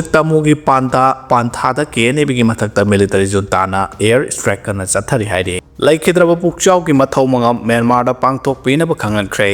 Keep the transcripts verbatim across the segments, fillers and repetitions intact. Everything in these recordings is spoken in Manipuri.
ꯇꯃꯨꯒꯤ ꯄꯥꯟꯗꯥ ꯄꯥꯟꯊꯥꯗ ꯀꯦ ꯑꯦꯟ ꯑꯦ ꯕꯤꯒꯤ ꯃꯊꯛꯇ ꯃꯤꯂꯤꯇꯔꯤ ꯖꯨꯟꯇꯥꯅ ꯑꯦꯌꯔ ꯁ꯭ꯇ꯭ꯔꯥꯏꯛ ꯀꯟꯅ ꯆꯠꯊꯔꯤ ꯍꯥꯏꯔꯤ꯫ ꯂꯩꯈꯤꯗ꯭ꯔꯕ ꯄꯨꯛꯆꯥꯎꯒꯤ ꯃꯊꯧ ꯃꯉꯝ ꯃ꯭ꯌꯥꯟꯃꯥꯔꯗ ꯄꯥꯡꯊꯣꯛꯄꯤꯅꯕ ꯈꯪꯍꯟꯈ꯭ꯔꯦ꯫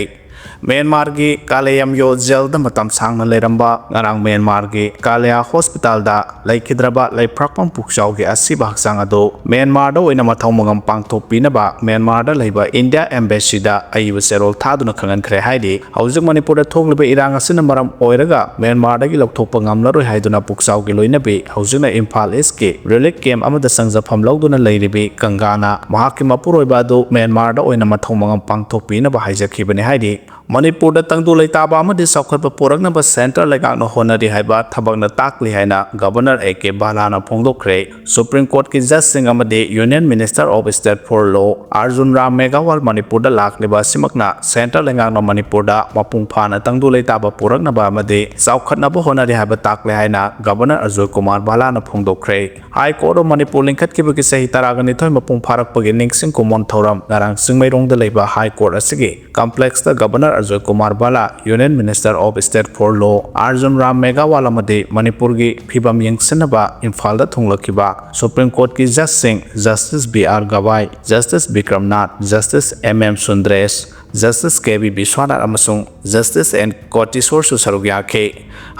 ꯃ꯭ꯌꯥꯟꯃꯥꯔꯒꯤ ꯀꯥꯂꯦꯌꯥꯝꯌꯣ ꯖꯦꯜꯗ ꯃꯇꯝ ꯁꯥꯡꯅ ꯂꯩꯔꯝꯕ ꯉꯔꯥꯡ ꯃ꯭ꯌꯥꯟꯃꯥꯔꯒꯤ ꯀꯥꯂꯦꯌꯥ ꯍꯣꯁꯄꯤꯇꯥꯜꯗ ꯂꯩꯈꯤꯗ꯭ꯔꯕ ꯂꯩꯄ꯭ꯔꯥꯛꯄꯝ ꯄꯨꯛꯆꯥꯎꯒꯤ ꯑꯁꯤꯕ ꯍꯛꯆꯥꯡ ꯑꯗꯨ ꯃ꯭ꯌꯥꯟꯃꯥꯔꯗ ꯑꯣꯏꯅ ꯃꯊꯧ ꯃꯉꯝ ꯄꯥꯡꯊꯣꯛꯄꯤꯅꯕ ꯃ꯭ꯌꯥꯟꯃꯥꯔꯗ ꯂꯩꯕ ꯏꯟꯗꯤꯌꯥ ꯑꯦꯝꯕꯦꯁꯤꯗ ꯑꯏꯕ ꯆꯦꯔꯣꯜ ꯊꯥꯗꯨꯅ ꯈꯪꯍꯟꯈ꯭ꯔꯦ ꯍꯥꯏꯔꯤ꯫ ꯍꯧꯖꯤꯛ ꯃꯅꯤꯄꯨꯔꯗ ꯊꯣꯛꯂꯤꯕ ꯏꯔꯥꯡ ꯑꯁꯤꯅ ꯃꯔꯝ ꯑꯣꯏꯔꯒ ꯃ꯭ꯌꯥꯟꯃꯥꯔꯗꯒꯤ ꯂꯧꯊꯣꯛꯄ ꯉꯝꯂꯔꯣꯏ ꯍꯥꯏꯗꯨꯅ ꯄꯨꯛꯆꯥꯎꯒꯤ ꯂꯣꯏꯅꯕꯤ ꯍꯧꯖꯤꯛꯅ ꯏꯝꯐꯥꯜ ꯏꯁꯀꯤ ꯔꯤꯂꯤꯐ ꯀꯦꯝ ꯑꯃꯗ ꯆꯪꯖꯐꯝ ꯂꯧꯗꯨꯅ ꯂꯩꯔꯤꯕꯤ ꯒꯪꯒꯥꯅ ꯃꯍꯥꯛꯀꯤ ꯃꯄꯨꯔꯣꯏꯕ ꯑꯗꯨ ꯃ꯭ꯌꯥꯟꯃꯥꯔꯗ ꯑꯣꯏꯅ ꯃꯊꯧ ꯃꯉꯝ ꯄꯥꯡꯊꯣꯛꯄꯤꯅꯕ ꯍꯥꯏꯖꯈꯤꯕꯅꯤ ꯍꯥꯏꯔꯤ꯫ ꯃꯅꯤꯄꯨꯔꯗ ꯇꯪꯗꯨ ꯂꯩꯇꯥꯕ ꯑꯃꯗꯤ ꯆꯥꯎꯈꯠꯄ ꯄꯨꯔꯛꯅꯕ ꯁꯦꯟꯇꯔ ꯂꯩꯉꯥꯛꯅ ꯍꯣꯠꯅꯔꯤ ꯍꯥꯏꯕ ꯊꯕꯛꯅ ꯇꯥꯛꯂꯤ ꯍꯥꯏꯅ ꯒꯕꯔꯅꯔ ꯑꯦ ꯀꯦ ꯕꯥꯂꯥꯅ ꯐꯣꯡꯗꯣꯛꯈ꯭ꯔꯦ꯫ ꯁꯨꯄ꯭ꯔꯤꯝ ꯀꯣꯔꯠꯀꯤ ꯖꯖꯁꯤꯡ ꯑꯃꯗꯤ Union Minister of State for Law Arjun Ram ꯃꯦꯘꯋꯥꯜ ꯃꯅꯤꯄꯨꯔꯗ ꯂꯥꯛꯂꯤꯕ ꯑꯁꯤꯃꯛꯅ ꯁꯦꯟꯇꯔ ꯂꯩꯉꯥꯛꯅ ꯃꯅꯤꯄꯨꯔꯗ ꯃꯄꯨꯡ ꯐꯥꯅ ꯇꯪꯗꯨ ꯂꯩꯇꯥꯕ ꯄꯨꯔꯛꯅꯕ ꯑꯃꯗꯤ ꯆꯥꯎꯈꯠꯅꯕ ꯍꯣꯠꯅꯔꯤ ꯍꯥꯏꯕ ꯇꯥꯛꯂꯦ ꯍꯥꯏꯅ ꯒꯕꯔꯅꯔ ꯑꯖꯣꯏ ꯀꯨꯃꯥꯔ ꯕꯥꯂꯥꯅ ꯐꯣꯡꯗꯣꯛꯈ꯭ꯔꯦ꯫ ꯍꯥꯏ ꯀꯣꯔꯠ ꯑꯣꯐ ꯃꯅꯤꯄꯨꯔ ꯂꯤꯡꯈꯠꯈꯤꯕꯒꯤ ꯆꯍꯤ ꯇꯔꯥꯒ ꯅꯤꯊꯣꯏ ꯃꯄꯨꯡ ꯐꯥꯔꯛꯄꯒꯤ ꯅꯤꯡꯁꯤꯡ ꯀꯨꯝꯑꯣꯟ ꯊꯧꯔꯝ ꯉꯔꯥꯡ ꯆꯤꯡꯃꯩꯔꯣꯡꯗ ꯂꯩꯕ ꯍꯥꯏ ꯀꯣꯔꯠ ꯑꯁꯤꯒꯤ ꯀꯝꯄ꯭ꯂꯦꯛꯁꯇ governor Ajoy Kumar Bhalla, Union Minister of State for Law Arjun Ram Meghwal ꯑꯃꯗꯤ ꯃꯅꯤꯄꯨꯔꯒꯤ ꯐꯤꯕꯝ ꯌꯦꯡꯁꯤꯟꯅꯕ ꯏꯝꯐꯥꯜꯗ ꯊꯨꯡꯂꯛꯈꯤꯕ ꯁꯨꯄ꯭ꯔꯤꯝ ꯀꯣꯔꯠꯀꯤ ꯖꯖꯁꯤꯡ justice B R Gavai, justice Vikramnath, justice M M Sundresh, justice K V Viswanath ꯑꯃꯁꯨꯡ ꯖꯁꯇꯤꯁ ꯑꯦꯟ ꯀꯣꯇꯤꯁꯣꯔꯁꯨ ꯁꯔꯨꯛ ꯌꯥꯈꯤ꯫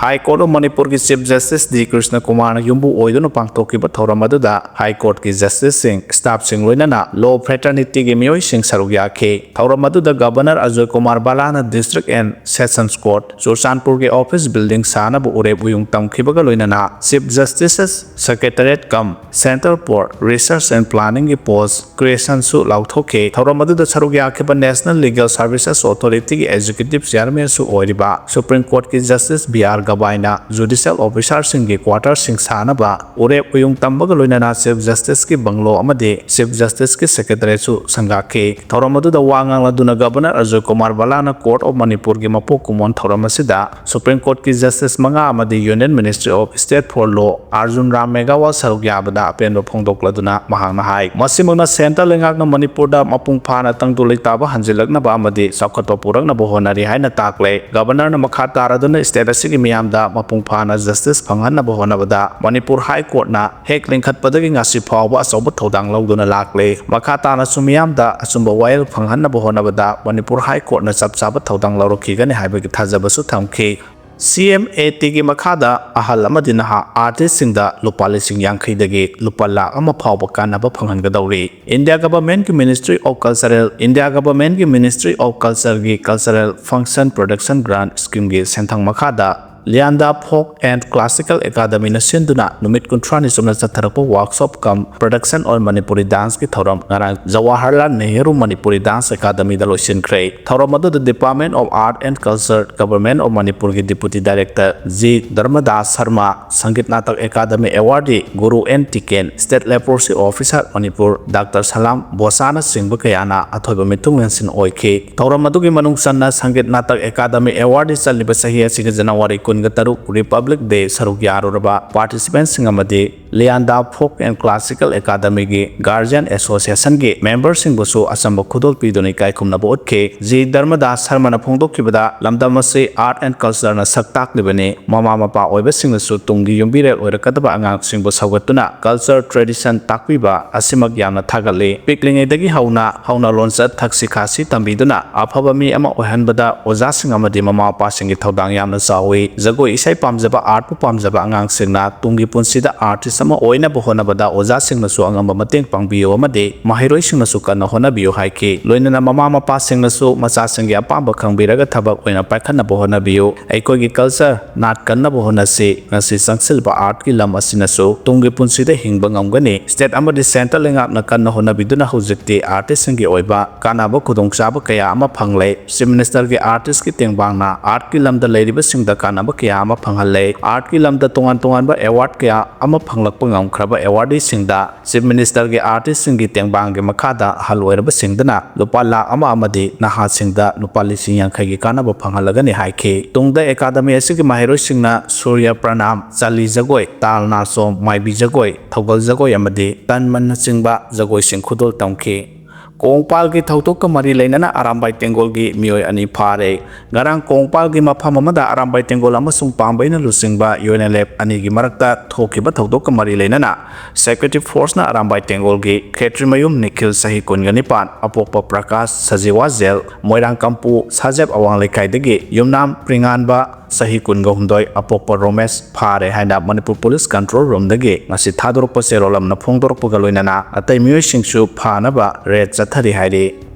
ꯍꯥꯏ ꯀꯣꯔꯠ ꯑꯣꯐ ꯃꯅꯤꯄꯨꯔꯒꯤ ꯆꯤꯐ ꯖꯁꯇꯤꯁ ꯗꯤ ꯀ꯭ꯔꯤꯁꯅ ꯀꯨꯃꯥꯔꯅ ꯌꯨꯝꯕꯨ ꯑꯣꯏꯗꯨꯅ ꯄꯥꯡꯊꯣꯛꯈꯤꯕ ꯊꯧꯔꯝ ꯑꯗꯨꯗ ꯍꯥꯏ ꯀꯣꯔꯠꯀꯤ ꯖꯁꯇꯤꯁꯁꯤꯡ, ꯁ꯭ꯇꯥꯐꯁꯤꯡ ꯂꯣꯏꯅꯅ ꯂꯣ ꯐ꯭ꯔꯦꯇꯔꯅꯤꯇꯤꯒꯤ ꯃꯤꯑꯣꯏꯁꯤꯡ ꯁꯔꯨꯛ ꯌꯥꯈꯤ꯫ ꯊꯧꯔꯝ ꯑꯗꯨꯗ ꯒꯕꯔꯅꯔ ꯑꯖꯣꯏ ꯀꯨꯃꯥꯔ ꯕꯥꯂꯥꯅ ꯗꯤꯁꯇ꯭ꯔꯤꯛ ꯑꯦꯟ ꯁꯦꯁꯟꯁ ꯀꯣꯔꯠ ꯆꯨꯔꯆꯥꯟꯄꯨꯔꯒꯤ ꯑꯣꯐꯤꯁ ꯕꯤꯜꯗꯤꯡ ꯁꯥꯅꯕ ꯎꯔꯦꯞ ꯎꯌꯨꯡ ꯇꯝꯈꯤꯕꯒ ꯂꯣꯏꯅꯅ chief justice secretariat cum Centre for Research and Planning ꯒꯤ ꯄꯣꯁ ꯀ꯭ꯔꯤꯌꯦꯁꯟꯁꯨ ꯂꯥꯎꯊꯣꯛꯈꯤ꯫ ꯊꯧꯔꯝ ꯑꯗꯨꯗ ꯁꯔꯨꯛ ꯌꯥꯈꯤꯕ National Legal Services Authority ꯒꯤ ꯑꯦꯛꯖꯤꯀ꯭ꯌꯨꯇꯤꯚ ꯆꯤꯌꯥꯔꯃꯦꯟꯁꯨ ꯑꯣꯏꯔꯤꯕ ꯁꯨꯄ꯭ꯔꯤꯝ ꯀꯣꯔꯠꯀꯤ ꯖꯁꯇꯤꯁ ꯕꯤ ꯑꯥꯔ ꯒꯕꯥꯏꯅ ꯖꯨꯗꯤꯁꯤꯌꯦꯜ ꯑꯣꯐꯤꯁꯥꯔꯁꯤꯡꯒꯤ ꯀ꯭ꯋꯥꯇꯔꯁꯤꯡ ꯁꯥꯅꯕ ꯎꯔꯦꯞ ꯎꯌꯨꯡ ꯇꯝꯕꯒ ꯂꯣꯏꯅꯅ ꯆꯤꯐ ꯖꯁꯇꯤꯁꯀꯤ ꯕꯪꯂꯣ ꯑꯃꯗꯤ ꯆꯤꯐ ꯖꯁꯇꯤꯁꯀꯤ ꯁꯦꯀ꯭ꯔꯦꯇꯔꯤꯌꯦꯠꯁꯨ ꯁꯪꯒꯥꯈꯤ꯫ ꯊꯧꯔꯝ ꯑꯗꯨꯗ ꯋꯥ ꯉꯥꯡꯂꯗꯨꯅ governor Ajoy Kumar ꯕꯂꯥꯅ court of ꯃꯅꯤꯄꯨꯔꯒꯤ ꯃꯄꯣꯛ ꯀꯨꯝꯑꯣꯟ ꯊꯧꯔꯝ ꯑꯁꯤꯗ ꯁꯨꯄ꯭ꯔꯤꯝ ꯀꯣꯔꯠꯀꯤ ꯖꯁꯇꯤꯁ ꯃꯉꯥ ꯑꯃꯗꯤ Union Minister of State for Law Arjun Ram ꯃꯦꯘꯋꯥꯜ ꯁꯔꯨꯛ ꯌꯥꯕꯗ ꯑꯄꯦꯟꯕ ꯐꯣꯡꯗꯣꯛꯂꯗꯨꯅ ꯃꯍꯥꯛꯅ ꯍꯥꯏ, ꯃꯁꯤꯃꯛꯅ ꯁꯦꯟꯇꯔ ꯂꯩꯉꯥꯛꯅ ꯃꯅꯤꯄꯨꯔꯗ ꯃꯄꯨꯡ ꯐꯥꯅ ꯇꯪꯗꯨ ꯂꯩꯇꯥꯕ ꯍꯟꯖꯤꯜꯂꯛꯅꯕ ꯑꯃꯗꯤ ꯆꯥꯎꯈꯠꯄ ꯄꯨꯔꯛꯅꯕ ꯍꯣꯠꯅꯔꯤ ꯍꯥꯏꯅ ꯇꯥꯛꯂꯦ꯫ ꯒꯕꯔꯅꯔꯅ ꯃꯈꯥ ꯇꯥꯔꯗꯨꯅ ꯁ꯭ꯇꯦꯠ ꯑꯁꯤꯒꯤ ꯃꯤꯌꯥꯝꯗ ꯃꯄꯨꯡ ꯐꯥꯅ ꯖꯁꯇꯤꯁ ꯐꯪꯍꯟꯅꯕ ꯍꯣꯠꯅꯕꯗ ꯃꯅꯤꯄꯨꯔ ꯍꯥꯏ ꯀꯣꯔꯠꯅ ꯍꯦꯛ ꯂꯤꯡꯈꯠꯄꯗꯒꯤ ꯉꯁꯤ ꯐꯥꯎꯕ ꯑꯆꯧꯕ ꯊꯧꯗꯥꯡ ꯂꯧꯗꯨꯅ ꯂꯥꯛꯂꯦ꯫ ꯃꯈꯥ ꯇꯥꯅꯁꯨ ꯃꯤꯌꯥꯝꯗ ꯑꯆꯨꯝꯕ ꯋꯥꯌꯦꯜ ꯐꯪꯍꯟꯅꯕ ꯍꯣꯠꯅꯕꯗ ꯃꯅꯤꯄꯨꯔ ꯍꯥꯏ ꯀꯣꯔꯠꯅ ꯆꯞ ꯆꯥꯕ ꯊꯧꯗꯥꯡ ꯂꯧꯔꯛꯈꯤꯒꯅꯤ ꯍꯥꯏꯕꯒꯤ ꯊꯥꯖꯕꯁꯨ ꯊꯝꯈꯤ꯫ ꯁꯤ ꯑꯦꯝ ꯑꯦ ꯇꯤꯒꯤ ꯃꯈꯥꯗ ꯑꯍꯜ ꯑꯃꯗꯤ ꯅꯍꯥ ꯑꯥꯔꯇꯤꯁꯁꯤꯡꯗ ꯂꯨꯄꯥ ꯂꯤꯁꯤꯡ ꯌꯥꯡꯈꯩꯗꯒꯤ ꯂꯨꯄꯥ ꯂꯥꯈ ꯑꯃ ꯐꯥꯎꯕ ꯀꯥꯟꯅꯕ ꯐꯪꯍꯟꯒꯗꯧꯔꯤ꯫ ꯏꯟꯗꯤꯌꯥ ꯒꯚꯔꯟꯃꯦꯟꯠꯀꯤ ꯃꯤꯅꯤꯁꯇ꯭ꯔꯤ ꯑꯣꯐ ꯀꯜꯆꯔꯦꯜ, ꯏꯟꯗꯤꯌꯥ ꯒꯚꯔꯟꯃꯦꯟꯠꯀꯤ ꯃꯤꯅꯤꯁꯇ꯭ꯔꯤ ꯑꯣꯐ ꯀꯜꯆꯔꯒꯤ ꯀꯜꯆꯔꯦꯜ ꯐꯪꯁꯟ ꯄ꯭ꯔꯗꯛꯁꯟ ꯒ꯭ꯔꯥꯟꯠ ꯁ꯭ꯀꯤꯝꯒꯤ ꯁꯦꯟꯊꯪ ꯃꯈꯥꯗ ꯂꯤꯌꯥꯟꯗꯥ ꯐꯣꯛ ꯑꯦꯟ ꯀ꯭ꯂꯥꯁꯤꯀꯦꯜ ꯑꯦꯀꯥꯗꯃꯤꯅ ꯁꯤꯟꯗꯨꯅ ꯅꯨꯃꯤꯠ ꯀꯨꯟꯊ꯭ꯔꯥꯅꯤ ꯆꯨꯞꯅ ꯆꯠꯊꯔꯛꯄ workshop cum production on Manipuri ꯗꯥꯟꯁꯀꯤ ꯊꯧꯔꯝ ꯉꯔꯥꯡ ꯖꯋꯥꯍꯔꯂꯥꯜ ꯅꯦꯍꯔꯨ ꯃꯅꯤꯄꯨꯔꯤ ꯗꯥꯟꯁ ꯑꯦꯀꯥꯗꯃꯤꯗ ꯂꯣꯏꯁꯤꯟꯈ꯭ꯔꯦ꯫ ꯊꯧꯔꯝ ꯑꯗꯨꯗ department of art and culture, government of ꯃꯅꯤꯄꯨꯔꯒꯤ deputy director G Dharmadas Sharma, Sangeet Natak academy awardee Guru N Tiken, state leprosy officer Manipur doctor Salam Bosanachingba ꯀꯌꯥꯅ ꯑꯊꯣꯏꯕ ꯃꯤꯊꯨꯡꯂꯦꯟꯁꯤꯟ ꯑꯣꯏꯈꯤ꯫ ꯊꯧꯔꯝ ꯑꯗꯨꯒꯤ ꯃꯅꯨꯡ ꯆꯟꯅ ꯁꯪꯒꯤꯠ ꯅꯥꯇꯛ ꯑꯦꯀꯥꯗꯃꯤ ꯑꯦꯋꯥꯔꯗꯤ ꯆꯠꯂꯤꯕ ꯆꯍꯤ ꯑꯁꯤꯒꯤ ꯖꯅꯋꯥꯔꯤ ꯀꯨꯟꯒ ꯇꯔꯨꯛ ꯔꯤꯄꯕ꯭ꯂꯤꯛ ꯗꯦ ꯁꯔꯨꯛ ꯌꯥꯔꯨꯔꯕ ꯄꯥꯔꯇꯤꯁꯤꯄꯦꯟꯠꯁꯤꯡ ꯑꯃꯗꯤ ꯂꯤꯌꯥꯟꯗꯥ ꯐꯣꯛ ꯑꯦꯟ ꯀ꯭ꯂꯥꯁꯤꯀꯦꯜ ꯑꯦꯀꯥꯗꯃꯤꯒꯤ ꯒꯥꯔꯖꯤꯌꯟ ꯑꯦꯁꯣꯁꯤꯌꯦꯁꯟꯒꯤ ꯃꯦꯝꯕꯔꯁꯤꯡꯕꯨꯁꯨ ꯑꯆꯝꯕ ꯈꯨꯗꯣꯜ ꯄꯤꯗꯨꯅ ꯏꯀꯥꯏ ꯈꯨꯝꯅꯕ ꯎꯠꯈꯤ꯫ ꯖꯤ ꯙꯔꯃꯗꯥꯁ ꯁꯔꯃꯅ ꯐꯣꯡꯗꯣꯛꯈꯤꯕꯗ, ꯂꯝꯗꯝ ꯑꯁꯤ ꯑꯥꯔꯠ ꯑꯦꯟ ꯀꯜꯆꯔꯅ ꯁꯛ ꯇꯥꯛꯂꯤꯕꯅꯤ꯫ ꯃꯃꯥ ꯃꯄꯥ ꯑꯣꯏꯕꯁꯤꯡꯅꯁꯨ ꯇꯨꯡꯒꯤ ꯌꯨꯝꯕꯤꯔꯦꯜ ꯑꯣꯏꯔꯛꯀꯗꯕ ꯑꯉꯥꯡꯁꯤꯡꯕꯨ ꯁꯧꯒꯠꯇꯨꯅ ꯀꯜꯆꯔ ꯇ꯭ꯔꯦꯗꯤꯁꯟ ꯇꯥꯛꯄꯤꯕ ꯑꯁꯤꯃꯛ ꯌꯥꯝꯅ ꯊꯥꯒꯠꯂꯤ꯫ ꯄꯤꯛꯂꯤꯉꯩꯗꯒꯤ ꯍꯧꯅ ꯍꯧꯅ ꯂꯣꯟꯆꯠ ꯊꯛꯁꯤ ꯈꯥꯁꯤ ꯇꯝꯕꯤꯗꯨꯅ ꯑꯐꯕ ꯃꯤ ꯑꯃ ꯑꯣꯏꯍꯟꯕꯗ ꯑꯣꯖꯥꯁꯤꯡ ꯑꯃꯗꯤ ꯃꯃꯥ ꯃꯄꯥꯁꯤꯡꯒꯤ ꯊꯧꯗꯥꯡ ꯌꯥꯝꯅ ꯆꯥꯎꯏ꯫ ꯖꯒꯣꯏ ꯏꯁꯩ ꯄꯥꯝꯖꯕ, ꯑꯥꯔꯠꯄꯨ ꯄꯥꯝꯖꯕ ꯑꯉꯥꯡꯁꯤꯡꯅ ꯇꯨꯡꯒꯤ ꯄꯨꯟꯁꯤꯗ ꯑꯥꯔꯇꯤꯁ ꯑꯃ ꯑꯣꯏꯅꯕ ꯍꯣꯠꯅꯕꯗ ꯑꯣꯖꯥꯁꯤꯡꯅꯁꯨ ꯑꯉꯝꯕ ꯃꯇꯦꯡ ꯄꯥꯡꯕꯤꯌꯨ ꯑꯃꯗꯤ ꯃꯍꯩꯔꯣꯏꯁꯤꯡꯅꯁꯨ ꯀꯟꯅ ꯍꯣꯠꯅꯕꯤꯌꯨ ꯍꯥꯏꯈꯤ꯫ ꯂꯣꯏꯅꯅ ꯃꯃꯥ ꯃꯄꯥꯁꯤꯡꯅꯁꯨ ꯃꯆꯥꯁꯤꯡꯒꯤ ꯑꯄꯥꯝꯕ ꯈꯪꯕꯤꯔꯒ ꯊꯕꯛ ꯑꯣꯏꯅ ꯄꯥꯏꯈꯠꯅꯕ ꯍꯣꯠꯅꯕꯤꯌꯨ꯫ ꯑꯩꯈꯣꯏꯒꯤ ꯀꯜꯆꯔ ꯅꯥꯠ ꯀꯟꯅꯕ ꯍꯣꯠꯅꯁꯤ꯫ ꯉꯁꯤ ꯆꯪꯁꯤꯜꯂꯤꯕ ꯑꯥꯔꯠꯀꯤ ꯂꯝ ꯑꯁꯤꯅꯁꯨ ꯇꯨꯡꯒꯤ ꯄꯨꯟꯁꯤꯗ ꯍꯤꯡꯕ ꯉꯝꯒꯅꯤ꯫ ꯁ꯭ꯇꯦꯠ ꯑꯃꯗꯤ ꯁꯦꯟꯇ꯭ꯔꯦꯜ ꯂꯩꯉꯥꯛꯅ ꯀꯟꯅ ꯍꯣꯠꯅꯕꯤꯗꯨꯅ ꯍꯧꯖꯤꯛꯇꯤ ꯑꯥꯔꯇꯤꯁꯁꯤꯡꯒꯤ ꯑꯣꯏꯕ ꯀꯥꯟꯅꯕ ꯈꯨꯗꯣꯡꯆꯥꯕ ꯀꯌꯥ ꯑꯃ ꯐꯪꯂꯦ꯫ ꯆꯤꯐ ꯃꯤꯅꯤꯁꯇꯔꯒꯤ ꯑꯥꯔꯇꯤꯁꯀꯤ ꯇꯦꯡꯕꯥꯡꯅ ꯑꯥꯔꯠꯀꯤ ꯂꯝꯗ ꯂꯩꯔꯤꯕꯁꯤꯡꯗ ꯀꯥꯟꯅꯕ ꯀꯌꯥ ꯑꯃ ꯐꯪꯍꯜꯂꯦ꯫ ꯑꯥꯔꯠꯀꯤ ꯂꯝꯗ ꯇꯣꯉꯥꯟ ꯇꯣꯉꯥꯟꯕ ꯑꯦꯋꯥꯔꯗ ꯀꯌꯥ ꯑꯃ ꯐꯪꯂꯛꯄ ꯉꯝꯈ꯭ꯔꯕ ꯑꯦꯋꯥꯔꯗꯤꯁꯤꯡꯗ ꯆꯤꯐ ꯃꯤꯅꯤꯁꯇꯔꯒꯤ ꯑꯥꯔꯇꯤꯁꯁꯤꯡꯒꯤ ꯇꯦꯡꯕꯥꯡꯒꯤ ꯃꯈꯥꯗ ꯑꯍꯜ ꯑꯣꯏꯔꯕꯁꯤꯡꯗꯅ ꯂꯨꯄꯥ ꯂꯥꯈ ꯑꯃ ꯑꯃꯗꯤ ꯅꯍꯥꯁꯤꯡꯗ ꯂꯨꯄꯥ ꯂꯤꯁꯤꯡ ꯌꯥꯡꯈꯩꯒꯤ ꯀꯥꯟꯅꯕ ꯐꯪꯍꯜꯂꯒꯅꯤ ꯍꯥꯏꯈꯤ꯫ ꯇꯨꯡꯗ ꯑꯦꯀꯥꯗꯃꯤ ꯑꯁꯤꯒꯤ ꯃꯍꯩꯔꯣꯏꯁꯤꯡꯅ ꯁꯨꯔ꯭ꯌ ꯄ꯭ꯔꯅꯥꯝ, ꯆꯥꯂꯤ ꯖꯒꯣꯏ, ꯇꯥꯜ ꯅꯥꯆꯣꯝ, ꯃꯥꯏꯕꯤ ꯖꯒꯣꯏ, ꯊꯧꯒꯜ ꯖꯒꯣꯏ ꯑꯃꯗꯤ ꯇꯟ ꯃꯟꯅꯆꯤꯡꯕ ꯖꯒꯣꯏꯁꯤꯡ ꯈꯨꯗꯣꯜ ꯇꯝꯈꯤ꯫ ꯀꯣꯡꯄꯥꯜꯒꯤ ꯊꯧꯗꯣꯛꯀ ꯃꯔꯤ ꯂꯩꯅꯅ ꯑꯔꯥꯝꯕꯥꯏ ꯇꯦꯡꯒꯣꯜꯒꯤ ꯃꯤꯑꯣꯏ ꯑꯅꯤ ꯐꯥꯔꯦ꯫ ꯉꯔꯥꯡ ꯀꯣꯡꯄꯥꯜꯒꯤ ꯃꯐꯝ ꯑꯃꯗ ꯑꯔꯥꯝꯕꯥꯏ ꯇꯦꯡꯒꯣꯜ ꯑꯃꯁꯨꯡ ꯄꯥꯝꯕꯩꯅ ꯂꯨꯆꯤꯡꯕ ꯌꯨ ꯑꯦꯟ ꯑꯦꯜ ꯑꯦꯐ ꯑꯅꯤꯒꯤ ꯃꯔꯛꯇ ꯊꯣꯛꯈꯤꯕ ꯊꯧꯗꯣꯛꯀ ꯃꯔꯤ ꯂꯩꯅꯅ ꯁꯦꯀ꯭ꯌꯨꯔꯤꯇꯤ ꯐꯣꯔꯁꯅ ꯑꯔꯥꯝꯕꯥꯏ ꯇꯦꯡꯒꯣꯜꯒꯤ ꯈꯦꯇ꯭ꯔꯤꯃꯌꯨꯝ ꯅꯤꯈꯤꯜ ꯆꯍꯤ ꯀꯨꯟꯒ ꯅꯤꯄꯥꯟ, ꯑꯄꯣꯛꯄ ꯄ꯭ꯔꯀꯥꯁ ꯁꯖꯤꯋꯥ ꯖꯦꯜ, ꯃꯣꯏꯔꯥꯡ ꯀꯝꯄꯨ ꯁꯥꯖꯦꯞ ꯑꯋꯥꯡ ꯂꯩꯀꯥꯏꯗꯒꯤ ꯌꯨꯝꯅꯥꯝ ꯄ꯭ꯔꯤꯉꯥꯟꯕ ꯆꯍꯤ ꯀꯨꯟꯒ ꯍꯨꯝꯗꯣꯏ, ꯑꯄꯣꯛꯄ ꯔꯣꯃꯦꯁ ꯐꯥꯔꯦ ꯍꯥꯏꯅ ꯃꯅꯤꯄꯨꯔ ꯄꯨꯂꯤꯁ ꯀꯟꯇ꯭ꯔꯣꯜ ꯔꯨꯝꯗꯒꯤ ꯉꯁꯤ ꯊꯥꯗꯣꯔꯛꯄ ꯆꯦꯔꯣꯜ ꯑꯃꯅ ꯐꯣꯡꯗꯣꯔꯛꯄꯒ ꯂꯣꯏꯅꯅ ꯑꯇꯩ ꯃꯤꯑꯣꯏꯁꯤꯡꯁꯨ ꯐꯥꯅꯕ ꯔꯦꯗ ꯆꯠꯊꯔꯤ ꯍꯥꯏꯔꯤ꯫